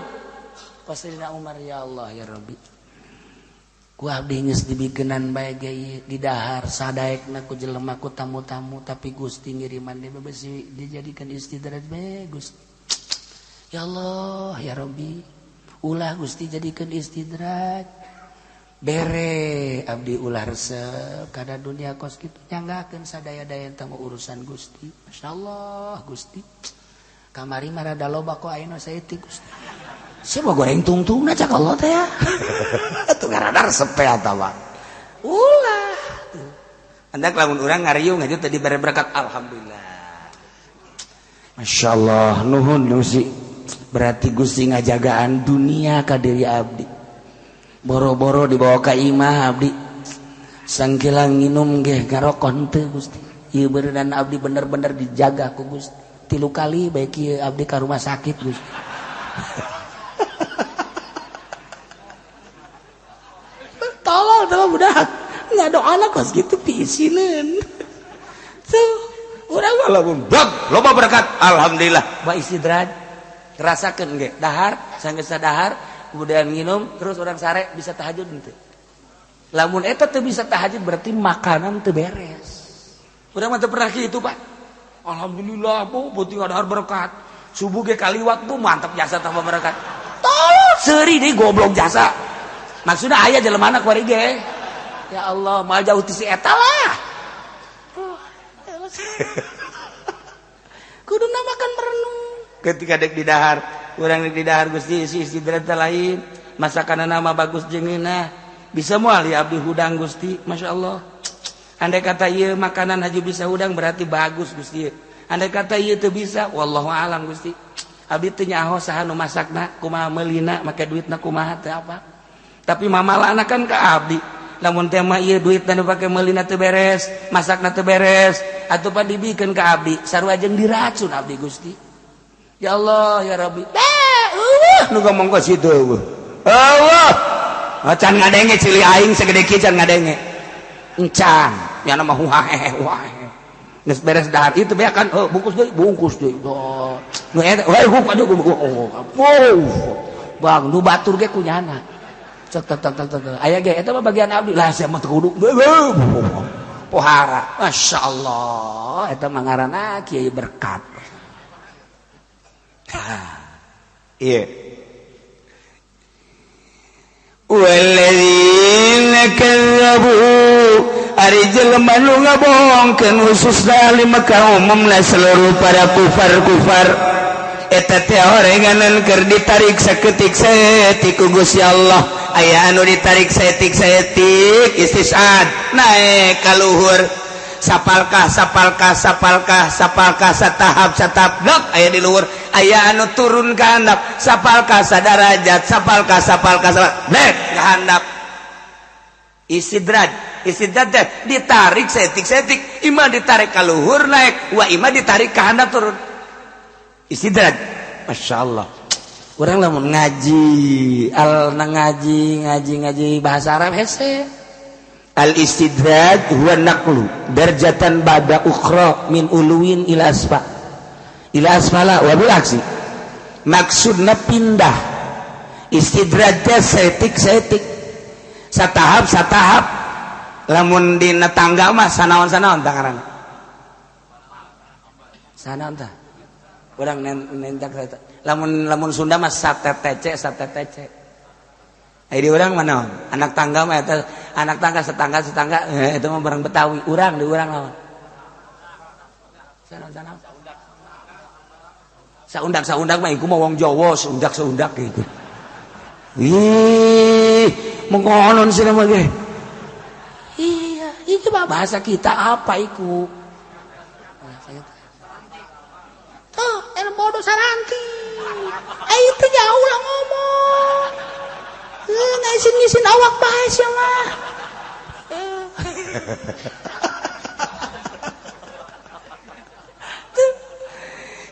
Sayyidina Umar ya Allah ya Rabbi. Ku abdi geus dibikenan bae ge di dahar sadaekna ku jelema ku tamu-tamu tapi Gusti ngiriman deui besi dijadikan istidraj bae Gusti. Ya Allah ya Rabbi. Ulah Gusti jadikan istidraj. Bere abdi ulah resep kada dunia kos kitu nyanggakeun sadaya-daya tentang urusan Gusti. Masyaallah Gusti. Kamari mah rada loba kok ayeuna saeutik Gusti. Siapa goreng tungtungna cak Allah teh ya. Atuh ngaranna resep teh atawa. Ulah. Andak lamun urang ngariung aja tadi bare berkat alhamdulillah. Masyaallah nuhun Gusti. Berarti Gusti ngajagaan dunia ka diri abdi. Boro-boro dibawa ka imah abdi. Sangkilang nginum ge ngarokon teu Gusti. Ieu beureunan abdi bener-bener dijaga ku Gusti. 3 kali bae kieu abdi ka rumah sakit Gusti. Tolol tolol budak nggak doa lah kos gitu piisineun tuh urang mah lamun bag loba berkat alhamdulillah ba istidraj rasakeun ge dahar sanggeus dahar kemudian minum terus orang sare bisa tahajud henteu lamun eta teu bisa tahajud berarti makanan teu beres urang mah teu pernah kitu Pak alhamdulillah bu penting dahar berkat subuh ge kaliwat bu mantap jasa tambah berkat tolol seuri deui goblok jasa maksudnya ayah jelema anak kuari ge ya Allah mal jauh ti si eta lah kuduna makan merenung ketika dek di dahar urang dek di dahar Gusti isi istirahat lain masakan nama bagus jengeuna bisa moal ya abdi hudang Gusti masyaallah andai kata ieu makanan haji bisa hudang berarti bagus Gusti andai kata ieu teu bisa wallahu alam Gusti abdi teu nyaho saha nu masakna kumaha meulina make duitna kumaha teu apa tapi mamalana kan ke abdi lamun teh mah ieu duit nu dipake meulina teu beres masakna teu beres atuh pan dibikeun ka abdi sarua jeung diracun abdi Gusti ya Allah ya Rabbi nu ngomong ka situ eueuh eueuh can ngadenge cili aing segede kieu can ngadenge encan nya mah huahe huahe geus beres dahar itu beak kan oh, bungkus deui oh nu eta we aduh oh bang nu batur ge kunyana cek tek tek tek aya ge eta mah bagian abdi lah sia mah teu kudu pohara masyaallah eta mah ngaranna kiai berkat. Iya walladzina kadzabu ari jelema nu ngabohongkeun khususna ahli Mekah umumna seluruh para kufar-kufar eta teh orenganan keur ditarik saketik saeutik ku Gusti Allah aya anu ditarik saeutik-saeutik istisad naek ka luhur. Sapalkah sapalkah sapalkah sapalkah satahap satahap dok aya di luhur, aya anu turun ka handap sapalkah sadarajat sapalkah sapalkah sapalkah dek ka handap. Istidraj, istidraj teh ditarik setik-setik, ima ditarik ka luhur naik, wa ima ditarik ka handap turun. Istidraj. Masya Allah. Urang lamun ngaji, al ngaji ngaji ngaji bahasa Arab hese. Al istidraj huwa naqlu darjatan ba'da ukhra min uluwin ila asfa. Ila asfala wa bil aksi. Maksudna pindah. Istidraj teh setik-setik. Satahap satahap. Lamun dina tangga mah sanaon-sanaon tangaran. Sanaon tah? Urang nentak eta. Lamun lamun Sunda mah satetece satetece. Ai di urang mah naon? Anak tangga mah eta anak tangga setangga setangga eta mah barang Betawi. Urang di urang lawan. Sanaon sanaon. Saundak saundak mah iku mah wong Jawa, saundak saundak gitu. Ih, mengkonon sih mah ge. Iya, itu mah bahasa kita apa iku? Bahasa kita. Tuh, enak bodoh saranti. Eh itu jauh lah ngomong. Ngisin-ngisin awak bae sia mah.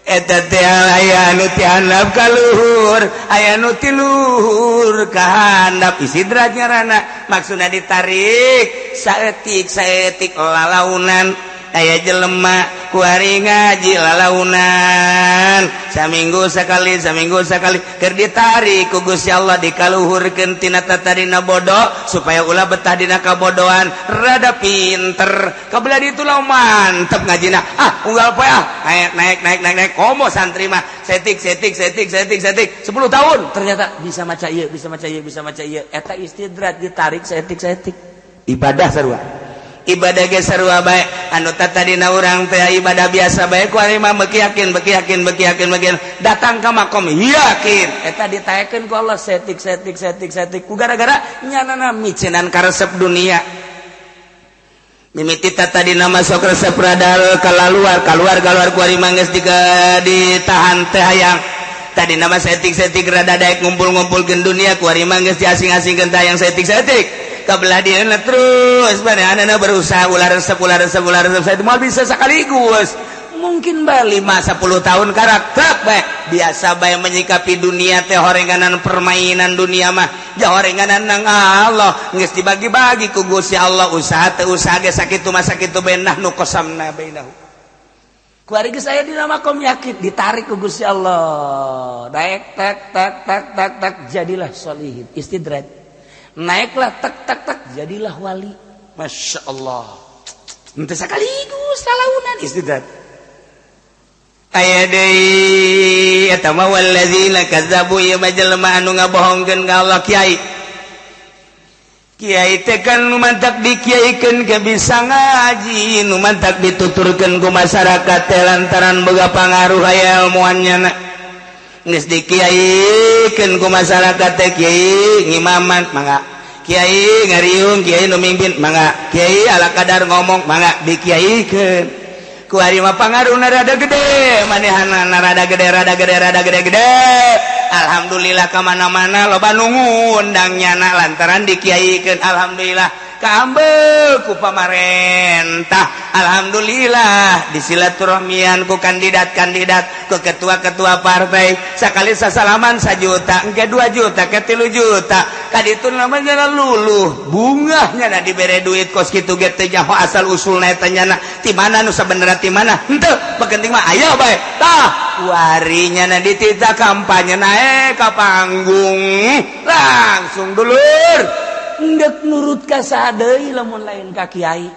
Eta teh aya anu ti handap ka luhur, aya anu ti luhur ka handap. Istidraj ngaranna, maksudna ditarik saeutik saeutik lalaunan. Aya jelema kuari ngaji lalaunan saminggu sekali saminggu sekali keur ditarik ku Gusti Allah dikaluhurkeun tina tatadina bodoh supaya ulah betah dina kabodohan rada pinter kabelah ditu lah mantep ngajina ah unggal poe ah naik naik naik naik naik komo santri mah setik setik setik setik setik 10 tahun ternyata bisa maca ieu bisa maca ieu bisa maca ieu eta istidraj ditarik setik setik ibadah sarua ibadah ge sarua bae anu tadina urang teh ibadah biasa bae ku ari mah beuki yakin beuki yakin beuki yakin beuki datang ka makom yakin eta ditaekeun ku Allah setik setik setik setik ku gara-gara nyanana micenan karesep dunia mimiti tadina masuk resep radal kaluar kaluar kaluar ku ari mah geus ditahan teh hayang tadi nama setik-setik rada daek ngumpul-ngumpulkeun dunia ku ari mah geus diasing-asingkeun teh hayang setik-setik kabelah dieuna terus manehna berusaha ulah resep ulah resep ulah resep saya moal bisa sekaligus mungkin bae 5 10 tahun karakter bae biasa bae menyikapi dunia teh horenganan permainan dunia mah jahorenganan nang Allah geus dibagi-bagi ku Gusti Allah usaha teh usaha ge sakitu mah sakitu bae nahnu qasamna bainahu ku ari geus aya dina makom yakin ditarik ku Gusti Allah daek tek tek tek tek tek jadilah sholihin istidraj naiklah tek tek tek jadilah wali. Masya Allah henteu sekaligus salaunan istidraj aya deui eta mah wallazina kazzabu ieu mah jelema anu ngabohongkeun ka Allah. Kiai kiai teh kan nu mantak dikiaikeun ke bisa ngaji nu mantak dituturkeun ku masyarakat teh lantaran boga pangaruh aya ilmuan nyana geus dikiaikeun ku masyarakat teh kiai ngimaman mangga kiai ngariung kiai nu mimpin mangga kiai ala kadar ngomong mangga dikiaikeun ku ari mah pangaruhna rada gede manehana rada gede rada gede rada gede gede alhamdulillah ka mana-mana loba nu ngundang nyana lantaran dikiaikeun alhamdulillah kaambeul ku pamarentah alhamdulillah disilaturahmian ku kandidat-kandidat ku ketua-ketua partai sakali sasalaman 1 juta engke 2 juta ke 3 juta kaditu namanya luluh bungahnya na dibere duit kos kitu ge teu nyaho asal usulna eta nyana ti mana nu sabenerna ti mana henteu penting mah aya bae tah warinya na ditita kampanye naek ka panggung langsung dulur Ndek nurut ka saha deui lamun lain ka kiai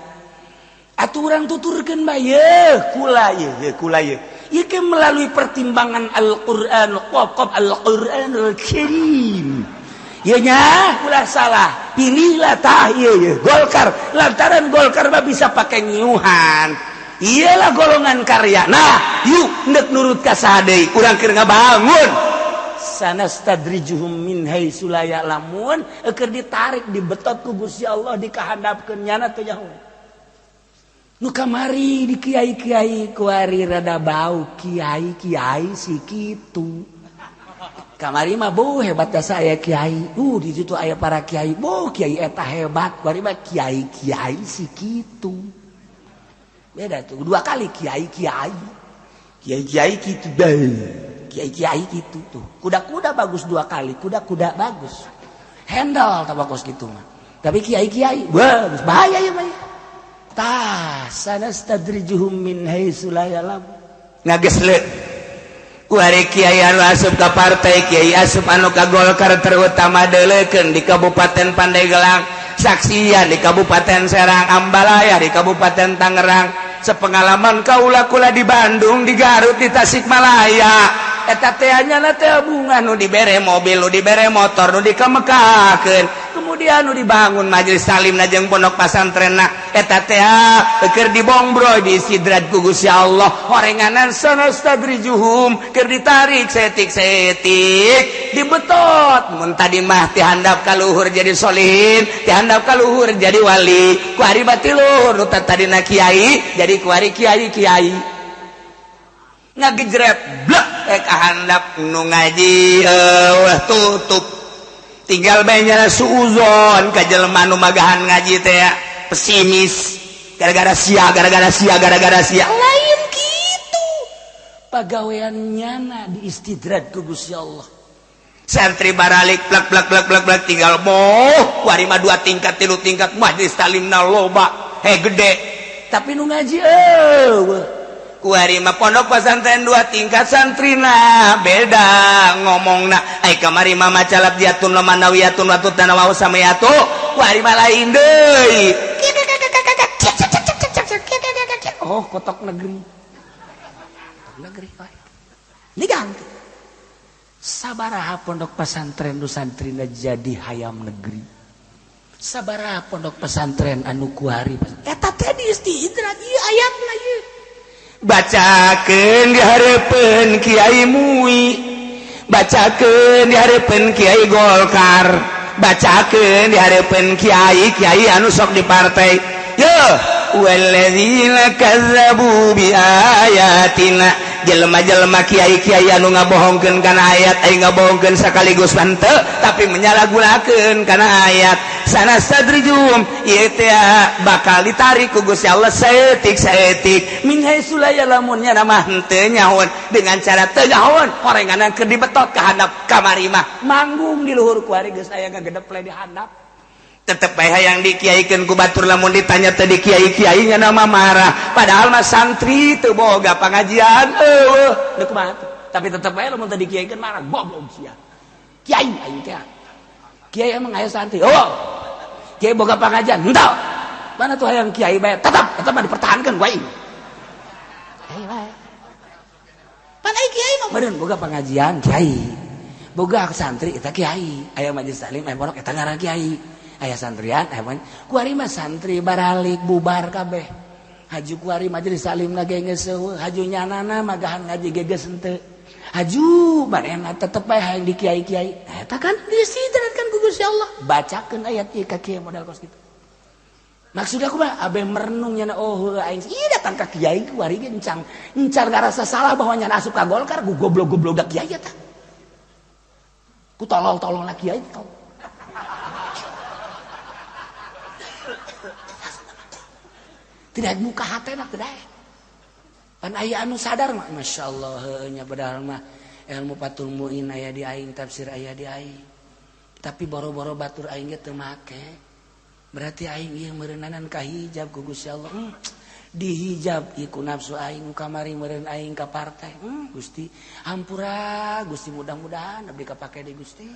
atuh urang tuturkeun bae yeuh kula yeuh kula yeuh ieu ke melalui pertimbangan Al-Qur'an qaf Al-Qur'anul Karim ieu nya ulah salah pilihlah tah ieu yeuh Golkar lantaran Golkar mah bisa pake nyiuhan iyalah golongan karya nah yuk ndek nurut ka saha deui urang keur ngabangun sanastadrijuhum min haitsu la ya'lamun keur ditarik dibetot ku Gusti Allah dikahandapkeun nyana teu nyaho. Nu kamari di kiai-kiai kuari rada bau kiai-kiai si kitu. Kamari mah bu hebat jasa aya kiai. Di situ aya para kiai. Bu kiai eta hebat. Kuari mah kiai-kiai si kitu. Beda tuh dua kali kiai-kiai. Kiai-kiai kitu deh. Kiai-kiai kitu tuh. Kuda-kuda bagus dua kali, kuda-kuda bagus. Handle tabakos gitu mah. Tapi kiai-kiai bagus bahaya ya mah. Tah sanastadrijuhum min haitsu la ya'lam. Ngagesle. Kuari kiai anu asup ka partai, kiai asup anu ka Golkar terutama deuleukeun di Kabupaten Pandeglang, saksian di Kabupaten Serang, Ambalaya di Kabupaten Tangerang, sepengalaman kaula kula di Bandung, di Garut, di Tasikmalaya. Eta teh nyana teh bunga nu dibere mobil, nu dibere motor, nu dikamekakeun. Kemudian nu dibangun majelis talim jeung pondok pasantrenna eta teh keur dibongbroy diistidraj ku Gusti Allah. Horenganan sanastadrijuhum keur ditarik setik-setik dibetot. Mun tadi mah ti handap ka luhur jadi solihin, ti handap ka luhur jadi wali. Ku ari bati luhur nu tadina kiai jadi ku ari kiai-kiai. Ngagejrep blek ka handap nu ngaji eueuh tutup. Tinggal bae nyala suuzon ka jelema nu magahan ngaji teh pesimis gara-gara sia, gara-gara sia, gara-gara sia. Lain kitu. Pagawean nyana diistidraj ku Gusti Allah. Santri baralik plak plak plak plak plak tinggal moh kuari mah dua tingkat tilu tingkat majelis talimna loba he gede. Tapi nu ngaji eueuh. Kuari mah pondok pesantren dua tingkat santrina beda ngomongna. Ai kamari mah macalap jatun lamanawiyatun watu tanawau samayatu kuari mah lain deui. Oh kotok negeri. Kotok negeri wae. Diganti. Sabaraha pondok pesantren nu santrina jadi hayam negeri. Sabaraha pondok pesantren anu kuari eta teh diistidraj ieu ayatna ieu. Bacakeun di hareupeun Kiai MUI, bacakeun di hareupeun Kiai Golkar, bacakeun di hareupeun kiai kiai anu sok di partai. Yo walladzina kazzabu biayatina, jelema-jelema kiai-kiai anu ngabohongkeun kana ayat, ai ngabohongkeun sakaligus henteu tapi menyalahgunakeun kana ayat. Sanastadrijum ieu teh bakal ditarik ku Gusti Allah saeutik-saeutik min haitsu la ya'lamun, nya mah henteu nyahoan dengan cara teu nyahoan horenganan keur dibetot ka handap kamari mah manggung di luhur ku ari geus aya ngagedeple di handap. Tetep bae hayang dikiaikeun ku batur lamun ditanya teh di kiai-kiai nya nama marah padahal mah santri teu boga pangajian eueuh deuk kumaha tuh. Tapi tetep bae lamun teu dikiaikeun marah goblok sia. Kiai aing teh. Kiai emang aya santri. Oh. Kiai boga pangajian henteu. Mana tuh hayang kiai bae tetep tetep mah dipertahankeun ku aing. Kiai bae. Pan ai kiai mah meureun boga pangajian kiai. Boga santri eta kiai. Aya majelis taklim aya pondok eta ngaran kiai. Aya santrian aya kuari mah santri baralik bubar kabeh. Haju kuari majelis taklim ge geus eueuh, haju nyanana magahan ngaji ge geus henteu. Haju manehna tetep bae hayang di kiai-kiai. Eta kan diistidrajkan ku Gusti Allah. Bacakeun ayat ieu ka kiai modal kos kitu. Maksud aku mah abe merenung nyana oh aing ieu datang ka kiai kuari ge encang encar ngarasa salah bahwa nyana asup ka Golkar ku goblok-goblok da kiai eta. Ku tolol-tololna kiai tau. Tidak muka hatena tidak. Pan aya anu sadar mah masyaallah heueuh nya padahal mah ilmu Fathul Muin aya di aing, tafsir aya di aing. Tapi boro-boro batur aing ge teu make. Berarti aing ieu meureunnanan ka hijab ku Gusti Allah. Dihijab ieu ku nafsu aing kamari meureun aing ka partai. Gusti hampura Gusti mudah-mudahan abdi kapake deui Gusti.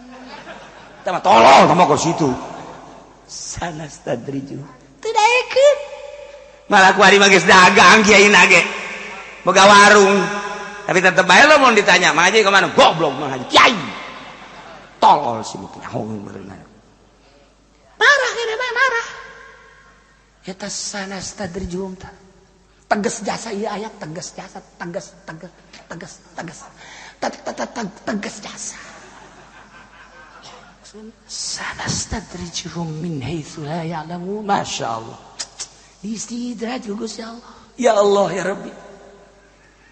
Tah mah tolol tah mah ka situ. Sanastadriju. Teu daekeun. Malah ku ari mah geus dagang kiai nage. Boga warung. Tapi tetep bae lamun ditanya, "Mah haji ka mana?" Goblok mah haji kiai. Tolol sih nyaho meureun. Marah kene mah marah. Eta sanastadrijum ta. Tegas jasa ieu ayat, tegas jasa, tegas tegas tegas tegas. Tegas jasa. Sanastadrijuhum min haitsu la ya'lamun. Masyaallah. Diistidraj ku Gusti Allah. Ya Allah ya Rabbi.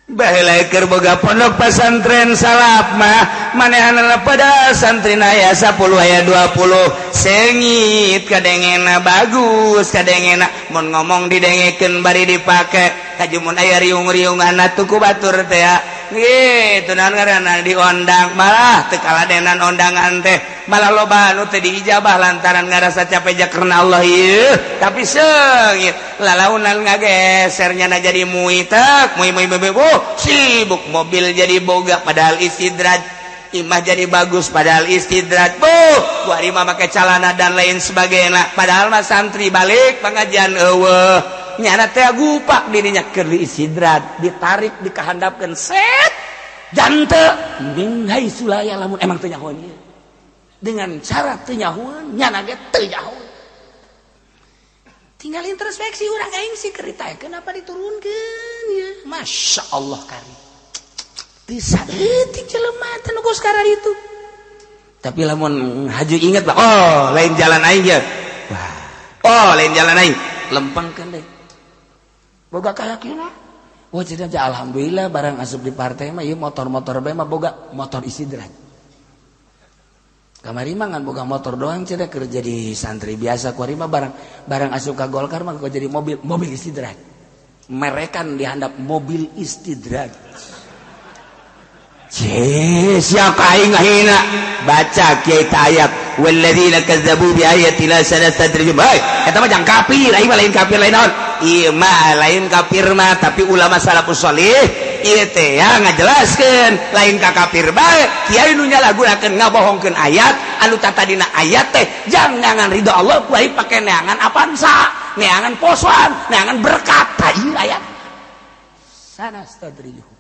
Baheula keur boga pondok pesantren salaf mah manehanana pada santri aya 10 aya 20 sengit kadengena bagus kadengena mun ngomong didengekeun bari dipake kajumun aya riung-riungan atuh ku batur teh gitu naon ngaranna diondang malah teu kaladenan ondangan teh malah loba anu teh diijabah lantaran ngarasa capek ja karena Allah ieu tapi seungit lalaunan ngagesernya na jadi muitek mui mui mui oh, sibuk mobil jadi boga padahal istidraj, imah jadi bagus padahal istidraj, buh kuari mah make calana dan lain sebagainya padahal mah santri balik pengajian eueuh nyana teh gupak dirinya keur diistidraj, ditarik dikahandapkeun set jante min haitsu la ya'lamun emang teu nyahoan ieu dengan cara teu nyahoan nyana ge teu nyahoan. Tinggal introspeksi urang aing sih keur ditaekeun apa diturunkeun ya. Masya Allah kari. Teu saeutik jelema teh nu geus itu. Tapi lamun haju inget lah, oh lain jalan aing ya. Wah, oh lain jalan aing, lempengkeun deui. Boga keyakinan. Wah jadi aja alhamdulillah barang asup di partai mah ieu motor-motor bae mah boga motor istidraj. Kamari mah ngan boga motor doang cenah keur jadi santri biasa kuari mah barang barang asup ka Golkar mah jadi mobil mobil istidraj. Merekan dihandap mobil istidraj. Cih, siapa aing ngahina? Baca kiai ayat walladzina kazzabu bi ayatina sanastadrijuhum. Hei, eta mah jang kafir, aing mah lain kafir lain naon? Ieu mah lain kafir mah tapi ulama salafus sholih ieu teh ya ngajelaskeun lain ka kafir bae. Kiai nu nyalahgunakeun ngabohongkeun ayat anu tatadina ayat teh jang neangan ridho Allah ku aing pake neangan apansa, neangan posoan, neangan berkat tah ieu ayat. Sanastadrijuhum.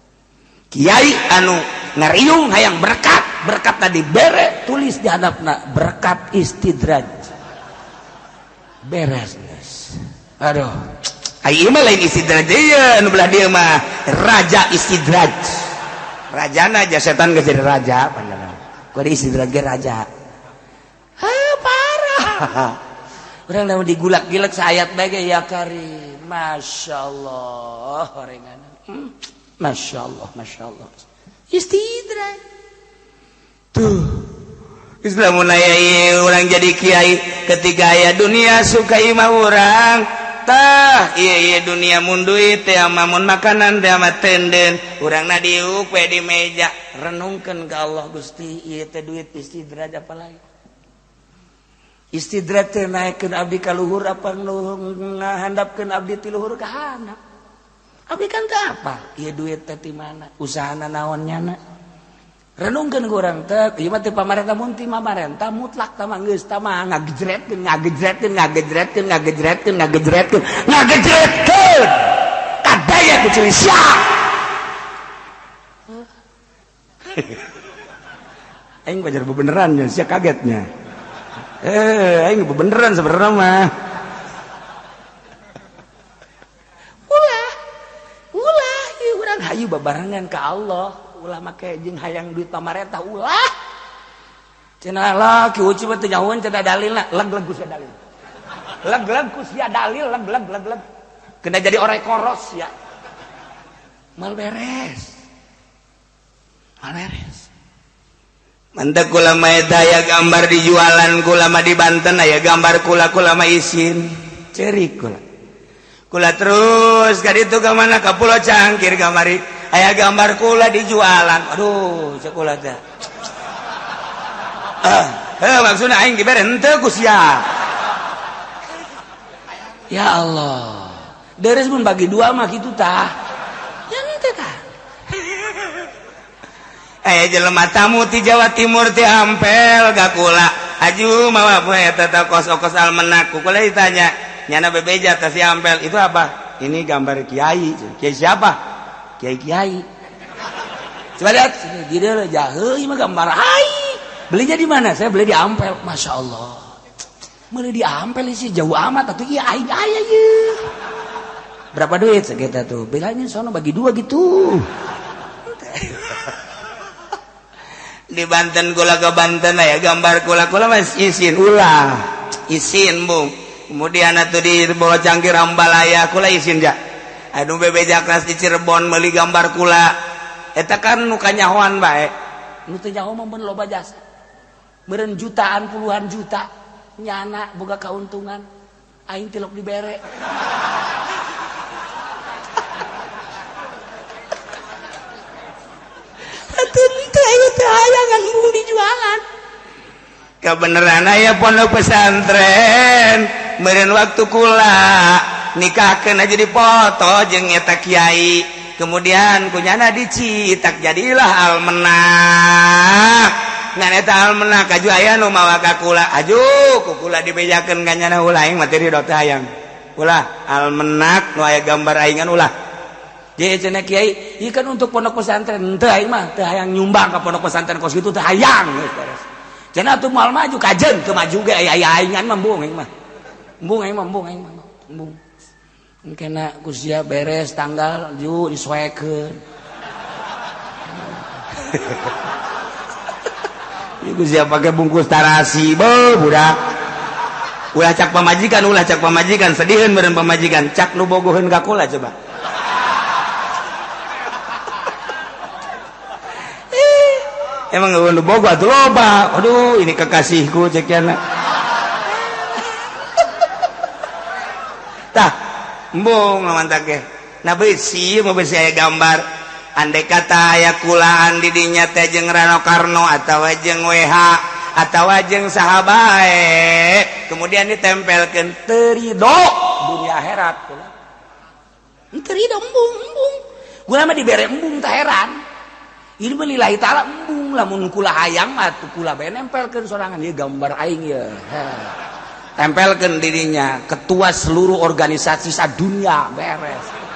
Kiai anu ngariung hayang berkat, berkat tadi bere tulis di handapna berkat istidraj. Beres geus. Aduh, ai mah lain istidraj ieu anu belah dieu mah raja istidraj. Rajana aja setan geus jadi raja panjenengan. Ku di istidraj ge raja. Heuh parah. Urang lamun digulak-gilek saayat bae ge ya karim. Masyaallah horengan. Masya Allah, Masya Allah. Istidraj. Tuh. Islam mulai orang jadi kiai ketika aya dunia suka imah urang. Tah, iya iya dunia mun duit teh mun makanan teh mah tenden. Urang na diuk we di meja. Renungkeun ka Allah Gusti, ieu teh duit istidraj apa lagi? Istidraj teh naekkeun abdi ka luhur apa ngahandapkeun abdi ti luhur ka handap? Abdi kan teu apa? Ieu duit teh ti mana? Usahana naon nyana? Renungkeun ku urang teh, ieu mah teu pamarentah mun ti pamarentah mutlak tah mah geus tah mah ngagejretkeun, ngagejretkeun, ngagejretkeun, ngagejretkeun, ngagejretkeun, ngagejretkeun. Kadaya ku ciri sia. Aing bajar bebeneran nya, sia kagetnya. Aing bebeneran sebenarnya mah. Hayu babarengan ka Allah, ulah make jeung hayang duit pamarentah ulah. Cenah lah ki uci mah teu nyahoeun cenah dalilna, leg-leg ku sia dalil. Leg-leg ku sia dalil, leg-leg leg-leg. Kena jadi orang koros ya. Mal beres. Mal beres. Mantap kula mah eta aya gambar dijualan kula mah di Banten aya gambar kula kula mah isin. Cerik kula. Kula terus ka ditu ka mana ka Pulau Cangkir kamari aya gambar kula dijualan. Aduh, cek kula teh. Maksudna aing dibere henteu ku sia. Ya Allah. Deres mun bagi dua mah kitu tah. Ya henteu tah. Aya jelema tamu ti Jawa Timur ti Ampel ka kula. Aju mawa poe eta teh kos-kos almenak ku kula ditanya. Nyana bebeja tas si Ampel itu apa? Ini gambar kiai. Kiai siapa? Kiai kiai. Coba lihat sini, dia jahe, ini mah gambar ai. Belinya di mana? Saya beli di Ampel. Masya Allah. Beli di Ampel sih jauh amat. Atau iya aing aya ye. Berapa duit sekitar tuh? Bilangnya sono bagi dua gitu. Di Banten kula ke Banten ya gambar kula kula mas isin ulah isin bung. Kemudian atuh di bawa cangkir ambalaya kula isin ja. Anu bebeja kelas di Cirebon meuli gambar kula. Eta kan nu kanyahoan bae. Nu teu nyaho mah mun loba jasa. Meureun jutaan puluhan juta nyana boga kauntungan. Aing tilok dibere. Atuh teu aya teu hayangan embung dijualan. Kebenaran aya pondok pesantren meureun waktu kula nikahkeun aja dipoto jeung eta kiai, kemudian kunyana dicitak jadilah almenak. Ngan eta almenak aju aya nu mawa ka kula, aju ku kula dibejakeun ka nyana ulah aing mah teu ridho teh hayang. Ulah almenak nu aya gambar aingan ulah. Jadi cenah kiai, ieu kan untuk pondok pesantren, henteu aing mah teu hayang nyumbang ka pondok pesantren kos kitu teu hayang geus beres. Cenah atuh moal maju kajen teu maju ge aya aingan mah embung aing mah. Embung aing mah embung aing mah. Embung. Kena ku sia beres tanggal ju disoekeun. Ieu ku sia pake bungkus tarasi beuh budak. Ulah cak pamajikan, sediheun meureun pamajikan, cak nu bogoheun ka kula coba. Emang nu bogo atuh loba. Aduh, ini kekasihku cek yana. Tah, embung lawan teh. Nah beusi mah beusi aya gambar. Andai kata aya kulaan di dinya teh jeung Rano Karno atawa jeung WH atawa jeung saha bae, kemudian ditempelkeun teu ridho dunia akhirat kula. Teu ridho embung embung. Kula mah dibere embung tah heran. Ini mah lillahi ta'ala embung lamun kula hayang mah atuh kula bae nempelkeun sorangan ieu gambar aing ieu. Tempelkeun dirinya ketua seluruh organisasi sadunia beres.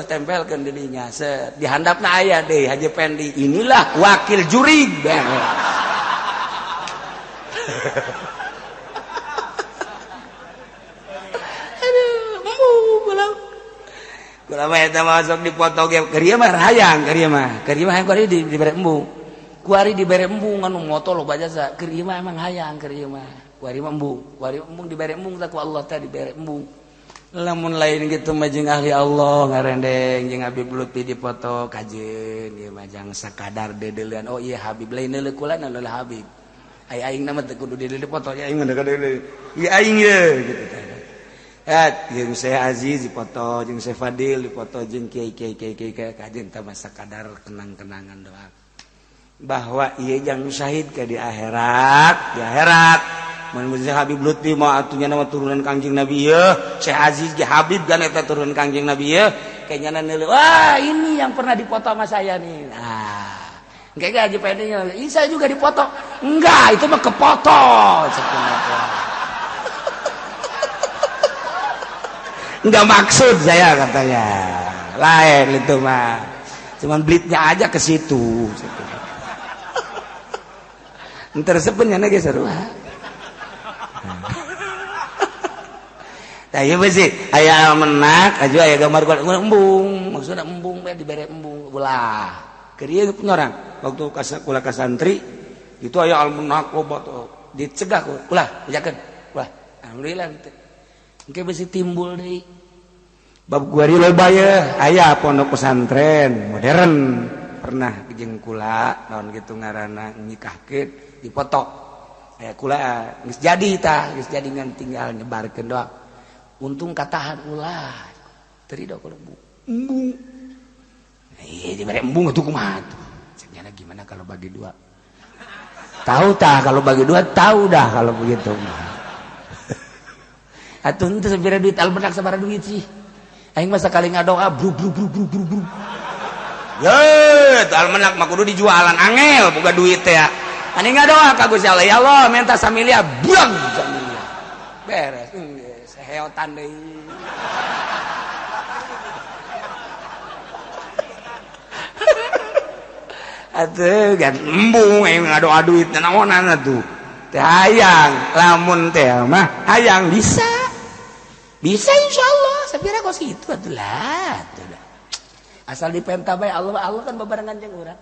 Tempelkeun dirinya set di handapna aya deui Haji Pendi, inilah wakil juri beres. Aduh, embung kula. Kula mah eta masuk dipoto ge keur ieu mah hayang, keur ieu mah. Keur ieu mah hayang kuari dibere embung. Kuari dibere embung anu moto loba jasa. Keur ieu mah emang hayang keur ieu mah. Kuari mah embung, kuari embung dibere embung tah ku Allah teh dibere embung. Lamun lain gitu mah jeung ahli Allah ngarendeng jeung Habib Lutfi dipoto kajeun ieu mah jang sakadar dedeuleun. Oh iya Habib lain neuleuh kula neuleuh Habib. Ai aing na mah teu kudu deuleuh dipoto aing mah deuleuh. Ieu aing ye gitu teh. Jeung Syekh Aziz dipoto, jeung Syekh Fadil dipoto, jeung kiai kiai kiai kiai kajeun teh mah sakadar kenang-kenangan doang. Bahwa ieu jang syahid ke di akhirat, di akhirat. Mun Habib Lutfi mah atunya nama turunan Kangjeng Nabi yeuh, Syekh Aziz ge Habib kan eta turunan Kangjeng Nabi yeuh, kayaknya neuleuh, wah ini yang pernah dipoto sama saya nih. Nah, engke Haji Pendi, ini saya juga dipoto. Enggak, itu mah kepoto. Enggak maksud saya katanya. Lain itu mah. Cuman blitnya aja ke situ. Entar sepennya ge seru. Tah ieu beusi aya almenak aju aya gambar embung, maksudna embung bae dibere embung ulah. Keur ieu orang waktu kula ka santri itu aya almenak loba tuh dicegah ku ulah bejakeun. Ulah alhamdulillah teh. Engke beusi timbul deui. Bab kuari loba ye aya pondok pesantren modern pernah jeung kula naon kitu ngaranna nikahkeun dipoto. Aya kula geus jadi tah, geus jadi ngan tinggal nyebarkeun doang. Untung katahan ulah teu ridho kalau embung. Iya dibere embung atuh kumaha tuh. Cenah gimana kalau bagi dua? Tahu tah kalau bagi dua tahu dah kalau begitu. Atuh henteu sabira duit almenak sabaraha duit sih. Aing mah sakali ngadoa bru bru bru bru bru bru. Ye, teh almenak mah kudu dijualan angel boga duit teh. Ani ngadoa ka Gusti Allah, ya Allah minta samilia buang samilia. Beres. Seheotan deui. Atuh gan embung aing ngadoa duit naonan atuh. Teh hayang lamun teh mah hayang bisa. Bisa insyaallah, sapira kos kitu atuh lah. Asal dipenta bae Allah, Allah kan babarengan jeung urang.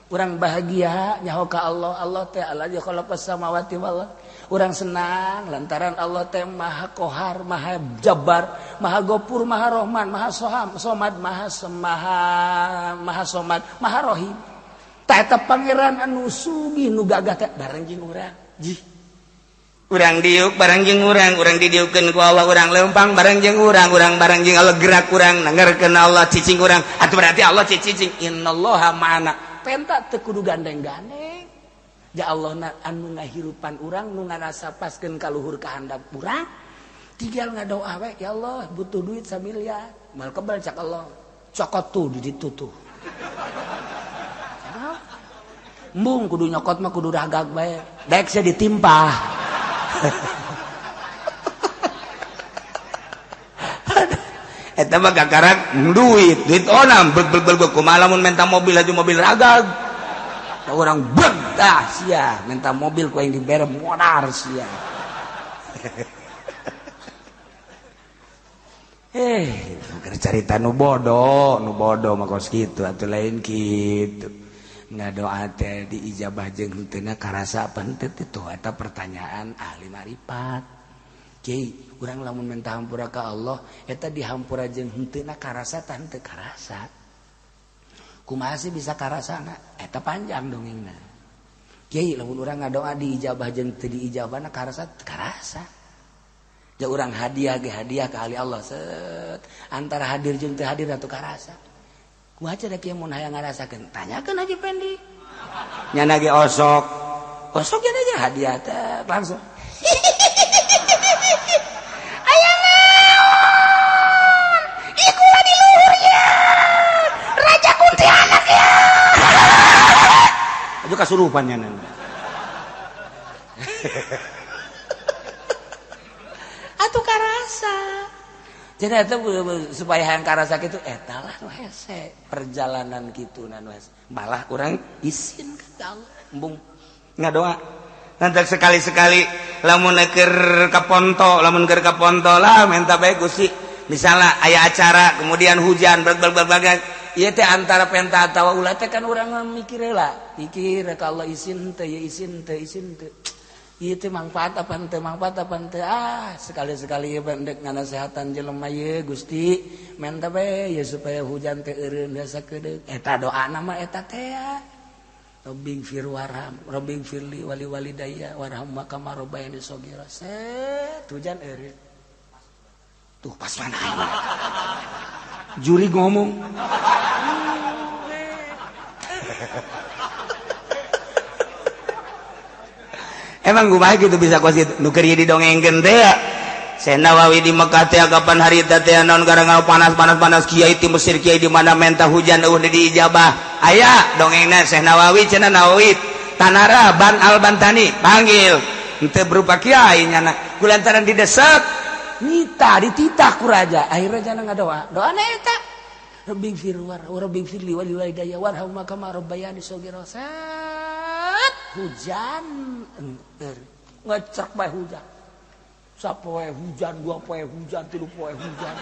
Urang bahagia nyaho ka Allah, Allah teh allazi khalaqas samawati wal ardh. Urang senang lantaran Allah teh Maha Kohar, Maha Jabbar, Maha Gopur, Maha Rahman, Maha Soham, Somad, Maha Semaha, Maha Somad, Maha Rohim. Ta eta pangeran anu sugih nu gagah teh bareng jeung urang. Jih. Urang diuk bareng jeung urang, urang didiukeun ku Allah, urang lempang bareng jeung urang, urang bareng jeung Allah gerak urang, nangarkeun Allah cicing urang. Atuh berarti Allah cicing innallaha ma'ana. Penta teu kudu gandeng-gandeng. Ya Allah na anu ngahirupan urang nu ngarasapaskeun ka luhur ka handap urang. Tinggal ngadoa we, ya Allah butuh duit samiliar. Mal kebal cak Allah. Cokot tuh di ditu tuh. Embung kudu nyokot mah kudu ragag bae. Daek sia ditimpah. Eta mah kakarak duit, duit onam beg beg beg kumaha lamun menta mobil aja mobil ragag. Orang beg dah sia minta mobil ku aing dibere modar sia. Keur carita nu bodoh mah kos kitu atuh lain kitu. Ngadoa teh diijabah jeung henteu karasa apa henteu teh eta pertanyaan ahli marifat. Kiai, urang lamun minta hampura ka Allah eta dihampura jeung henteu karasa tah henteu karasa. Kumaha sih bisa karasana? Eta panjang dongengna. Kiai, lamun urang ngadoa diijabah jeung teu diijabahna karasa karasa. Ja urang hadiah ge hadiah ka ahli Allah set antara hadir jeung teu hadir atuh karasa. Kumaha cenah kieu mun hayang ngarasakeun? Tanyakeun Haji Pendi. Nyana ge osok. Osok nya aja hadiah teh langsung. Aya naon? Ikulah di luhur ya. Raja kuntilanak ya. Aju kasurupan nya. Atuh karasa. Jadi eta supaya hayang karasa kitu eta lah nu hese perjalanan kitu na nu hese. Malah urang isin ka Allah embung ngadoa. Nanti sekali-sekali lamun keur ka ponto, lamun keur ka ponto lah minta bae Gusti. Misalnya aya acara kemudian hujan berbagai ieu teh antara penta atawa ulah teh kan urang mikir heula. Pikir ka Allah isin teh ya isin teh isin teh. Ieu teh mangfaat apa henteu mangfaat apa henteu ah sekali-sekali ieu pendek nganasehatan jelema ieu Gusti menta bae ya supaya hujan teh eureun biasa kedeung eta doana mah eta teh ya. Rabbing fir warham rabbing firli wali walidayya warham kama rabbayani shaghira set hujan eureun tuh pas mana juri ngomong emang gue baik gitu bisa kos gitu nu keur didongengkeun teh ya Syekh Nawawi di Mekah teh kapan hari teh naon gara-gara panas-panas-panas kiai ti Mesir kiai di mana menta hujan eueuh diijabah aya dongengna Syekh Nawawi cenah Nawawi Tanara Ban Al Bantani panggil henteu berupa kiai nyana kulantaran didesak nita dititah ku raja akhirnya jana ngadoa doana eta Rabbing fir war rabbing firli wali walidayya warham kama rabbayani shaghira hujan enter ngecek bae hujan sapoe hujan dua poe hujan tilu poe hujan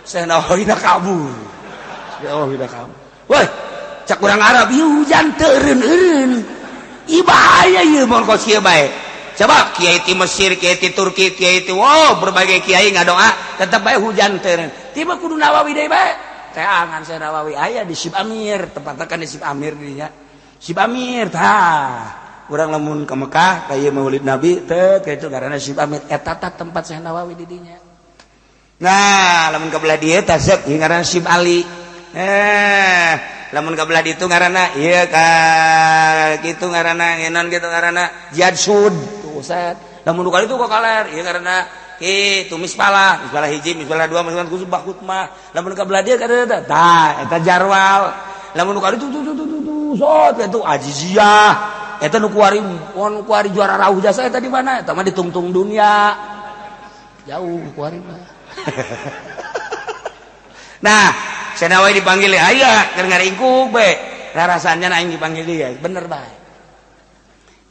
Syekh Nawawi kabur ya Allah udah kabur woi cak urang Arab ieu hujan teu eureun-eureun ieu bahaya ieu mun kos kieu bae coba kiai ti Mesir kiai ti Turki kiai ti wow berbagai kiai ngadoa tetep bae hujan teu eureun tiba kudu Nawawi deui bae teangan Syekh Nawawi aya di Sib Amir tempatna kan di Sib Amir dinya Sib Amir tah urang lamun ke Mekah ka ieu Maulid Nabi teh kitu karena Sib Amir eta tah tempat Syekh Nawawi di dinya. Nah, lamun ka belah dieu tah seuk ngaranna Sib Ali. Lamun ka belah ditu ngaranna ieu ka kitu ngaranna ngenon kitu ngaranna Jihad Sud. Tuh set. Lamun nu ka ditu ka kaler ieu ngaranna kitu Mispalah, Mispalah hiji, Mispalah dua, Mispalah khusus Bakutmah. Lamun ka belah dieu ka dieu tah eta Jarwal. Lamun nu ka ditu tuh tuh tuh sot itu Aziziyah eta nu kuari nu kuari juara rauh jasa eta di mana eta mah ditungtung dunia jauh kuari mah. Nah Syekh Nawawi dipanggil aya keur ngaringkuk bae rarasannya aing dipanggil dia bener bae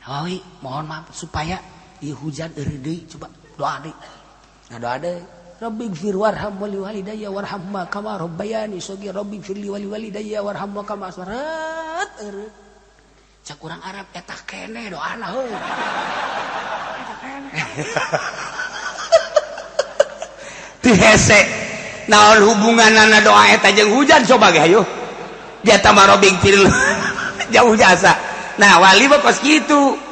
Nawawi mohon maaf supaya ieu hujan eureun deui coba doa deui ngadoa deui Rabbighfir warham wali walidayya warhamma kama rabbayani shaghira rabbighfirli wali walidayya warhamma kama aswarat. Cak urang Arab eta keneh doana heuh. Eta keneh. Ti hese naon hubunganana doa eta jeung hujan coba ge hayu. Dia tambah rabbighfir jauh jasa. Nah wali mah kos kitu.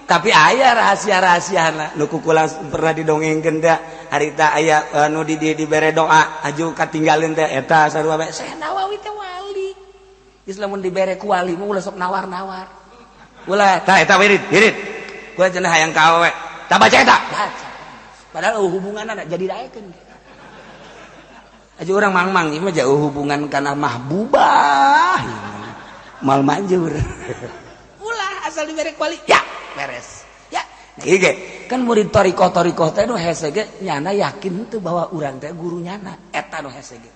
Tapi aya rahasia-rahasiana nu kukula pernah didongengkeun teh harita aya nu di dibere doa aju katinggalin teh eta sarua bae Syekh Nawawi teh wali. Geus lamun dibere ku wali mah ulah sok nawar-nawar. Ulah tah eta wirid, wirid. Kula cenah hayang ka awewe. Tah baca eta. Baca. Padahal hubunganna jadi daekeun. Aju urang mang-mang ieu mah jauh hubungan kana mahbubah. Mal manjur. Ulah asal dibere ku wali. Ya beres. Ya, nah, ieu ge kan murid thariqah-thariqah teh nu hese ge nyana yakin teu bahwa urang teh guru nyana eta nu hese ge.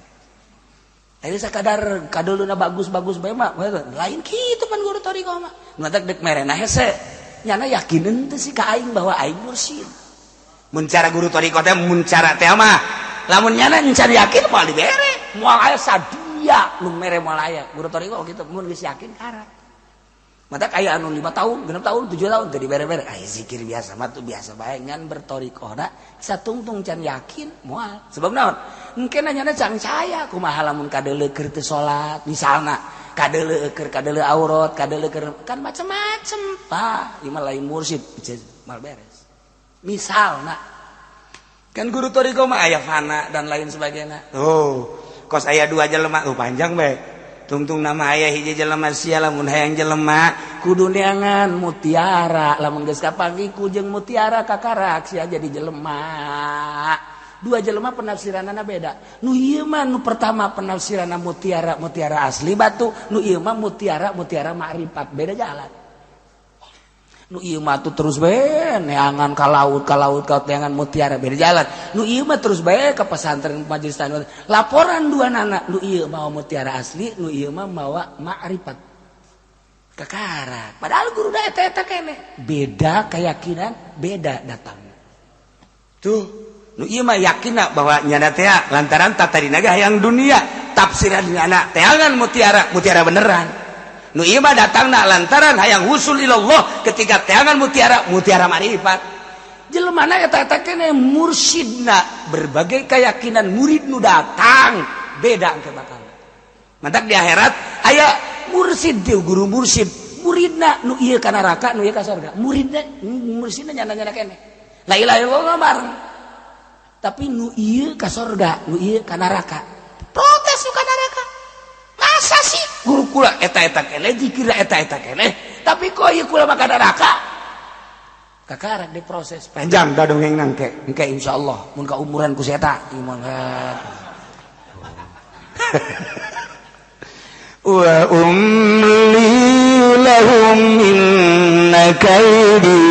Tadi sakadar kaduluna bagus-bagus bae mah lain kitu pan guru thariqah mah. Nu teh dek merena hese. Nyana yakin teu sih ka aing bahwa aing mursyid. Mun cara guru thariqah teh mun cara teh mah lamun nyana encan yakin moal dibere. Moal aya sadia nu mere moal aya. Guru thariqah kitu mun geus yakin karak. Mata kayak anu 5 tahun, 6 tahun, 7 tahun teu dibere-bere. Ai zikir biasa mah tuh biasa bae ngan berthariqahna satungtung can yakin moal. Sebab naon? Engke nanyana can saya kumaha lamun kadeuleu keur teu salat misalna, kadeuleu keur kadeuleu aurat, kadeuleu keur kan macem-macem. Tah, ieu mah lain mursyid mal beres. Misalna kan guru thariqah mah aya fana dan lain sebagainya. Oh, kos aya 2 jelema, oh panjang bae. Tungtung nama aya hiji jelema sia lamun hayang jelema kudu neangan mutiara lamun geus kapanggih ku jeung mutiara kakarak sia jadi jelema. 2 jelema penafsiranana beda. Nu ieu mah nu pertama penafsiranna mutiara mutiara asli batu, nu ieu mah mutiara mutiara ma'rifat, beda jalan. Nu ieu mah tuh terus bae neangan ka laut ka laut ka neangan mutiara beda jalan. Nu ieu mah terus bae ka pesantren majelis tanwir. Laporan dua nana, nu ieu mawa mutiara asli, nu ieu mah mawa ma'rifat. Kakarak. Padahal guru da eta eta keneh. Beda keyakinan, beda datang. Tuh, nu ieu mah yakinna bahwa nyana teh lantaran tatadina ge hayang dunia, tafsiran nyana teangan mutiara, mutiara beneran. Nu ieu mah datangna lantaran hayang husul ilallah ketika teangan mutiara, mutiara ma'rifat. Jelema na eta eta keneh mursyidna berbagai keyakinan murid nu datang beda engke bakal. Mantak di akhirat aya mursyid teh guru mursyid, muridna nu ieu ka neraka, nu ieu ka surga. Muridna mursyidna nyana-nyana keneh. La ilaha illallah bareng. Tapi nu ieu ka surga, nu ieu ka neraka. Protes nu ka neraka. Masa sih guru kula eta-eta keneh, zikir eta-eta keneh, tapi kok ieu kula maka neraka? Kakarak diproses panjang da dongeng nangke. Engke insyaallah mun ka umuran ku seta ieu mah. Wa umli lahum inna kaidi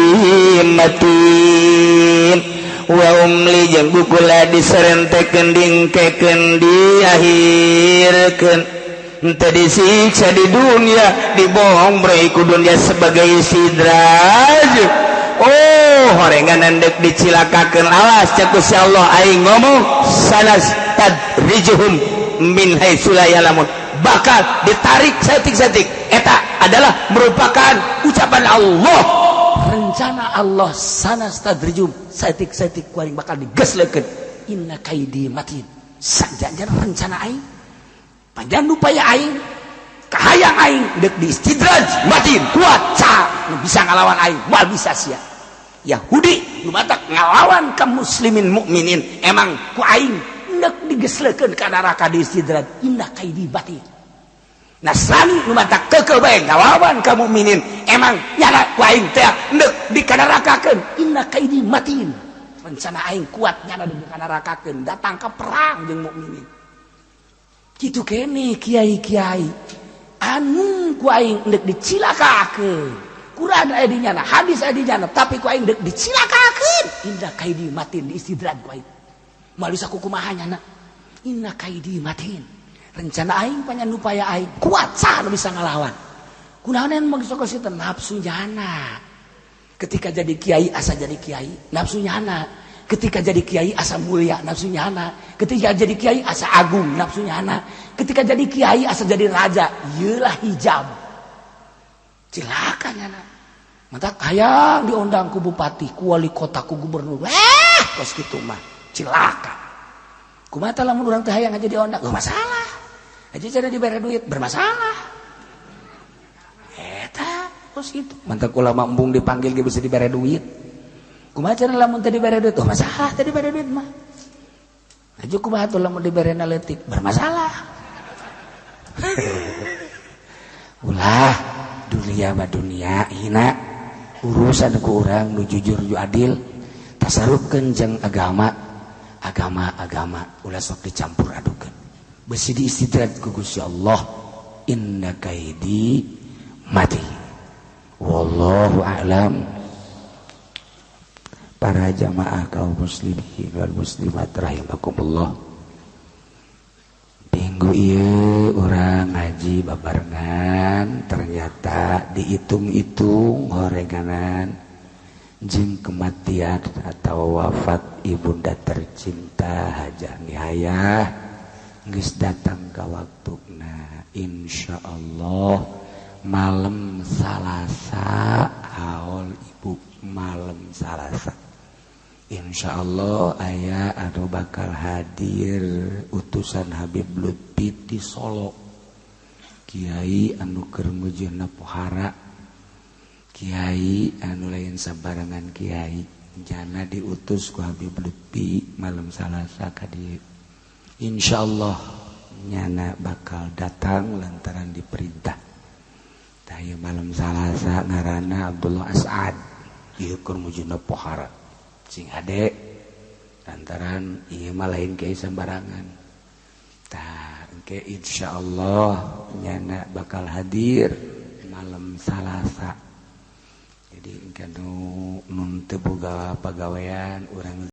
matin. Wa umli jeung kula diserentekeun dingkekeun diakhirkeun. Henteu disiksa di dunia, dibohong bre ku dunia sebagai sidraj. Oh, horengan endek dicilakakeun alas cek Gusti Allah aing ngomong sanas tadrijuhum min haitsu la ya'lamun. Bakal ditarik setik-setik. Eta adalah merupakan ucapan Allah. Rencana Allah sanas tadrijum setik-setik ku aing bakal digeslekeun. Inna kaidi matin. Sajangan rencana aing. Panjang upaya aing, kahayang aing dek diistidraj matin kuat ca nu bisa ngalawan aing moal bisa sia. Yahudi nu matak ngalawan ka muslimin mukminin emang ku aing dek digeslekeun ka neraka diistidraj inna kaidi batin. Nasrani nu matak keukeuh bae ngalawan ka mukminin emang nyana ku aing teh dek dikanarakakeun inna kaidi matin. Rencana aing kuat nyana dikanarakakeun datang ka perang jeung mukminin. Kitu kene kiai-kiai anu ku aing endek dicilakakeun. Quran aya di nyana, hadis aya di nyana, tapi ku aing endek dicilakakeun. Inna kaidi matin diistidraj ku aing. Moal bisa kukumaha nyana. Inna kaidi matin. Rencana aing panyanupaya aing kuat saha nu bisa ngalawan. Kunaon mah sok nafsu nyana. Ketika jadi kiai asa jadi kiai, nafsu nyana. Ketika jadi kiai asa mulia nafsu nyana, ketika jadi kiai asa agung nafsu nyana, ketika jadi kiai asa jadi raja, iyalah hijab. Cilaka nyana. Mata hayang diundang ku bupati, ku wali kota, ku gubernur. Wah, kos kitu mah cilaka. Kumaha lamun urang teh hayang aja diundang, oh masalah. Aja cara dibere duit bermasalah. Eta kos kitu. Mantak ulama embung dipanggil ge bisa dibere duit. Kumaha cara lamun teu dibere duit? Oh masalah teu dibere duit mah. Aja kumaha tuh lamun diberena leutik bermasalah. Ulah dunia mah dunia hina, urusan ku urang nu jujur nu adil, tasarufkeun jeung agama, agama-agama ulah sok dicampur adukeun. Besi diistidraj ku Gusti Allah, inna kaidi mati. Wallahu a'lam. Para jamaah kaum muslimin wal muslimat rahimakumullah. Minggu ieu urang ngaji babarengan, ternyata dihitung-hitung horenganan jeung kematian atau wafat ibunda tercinta Hajah Nihayah geus datang ka waktuna. Insyaallah malam Salasa haul ibu, malam Salasa insyaallah aya anu bakal hadir utusan Habib Lutfi di Solo, kiai anu keur ngujurna pohara, kiai anu lain sabarangan kiai, jana diutus ku Habib Lutfi malam Salasa ka dieu. Insyaallah nyana bakal datang lantaran diperintah. Tah ieu malam Salasa ngaranna Abdullah As'ad, ieu keur ngujurna pohara. Sing hade lantaran ieu mah lain kiai sembarangan. Tah engke insyaallah nyana bakal hadir malam Salasa. Jadi engke nu teu boga pagawean urang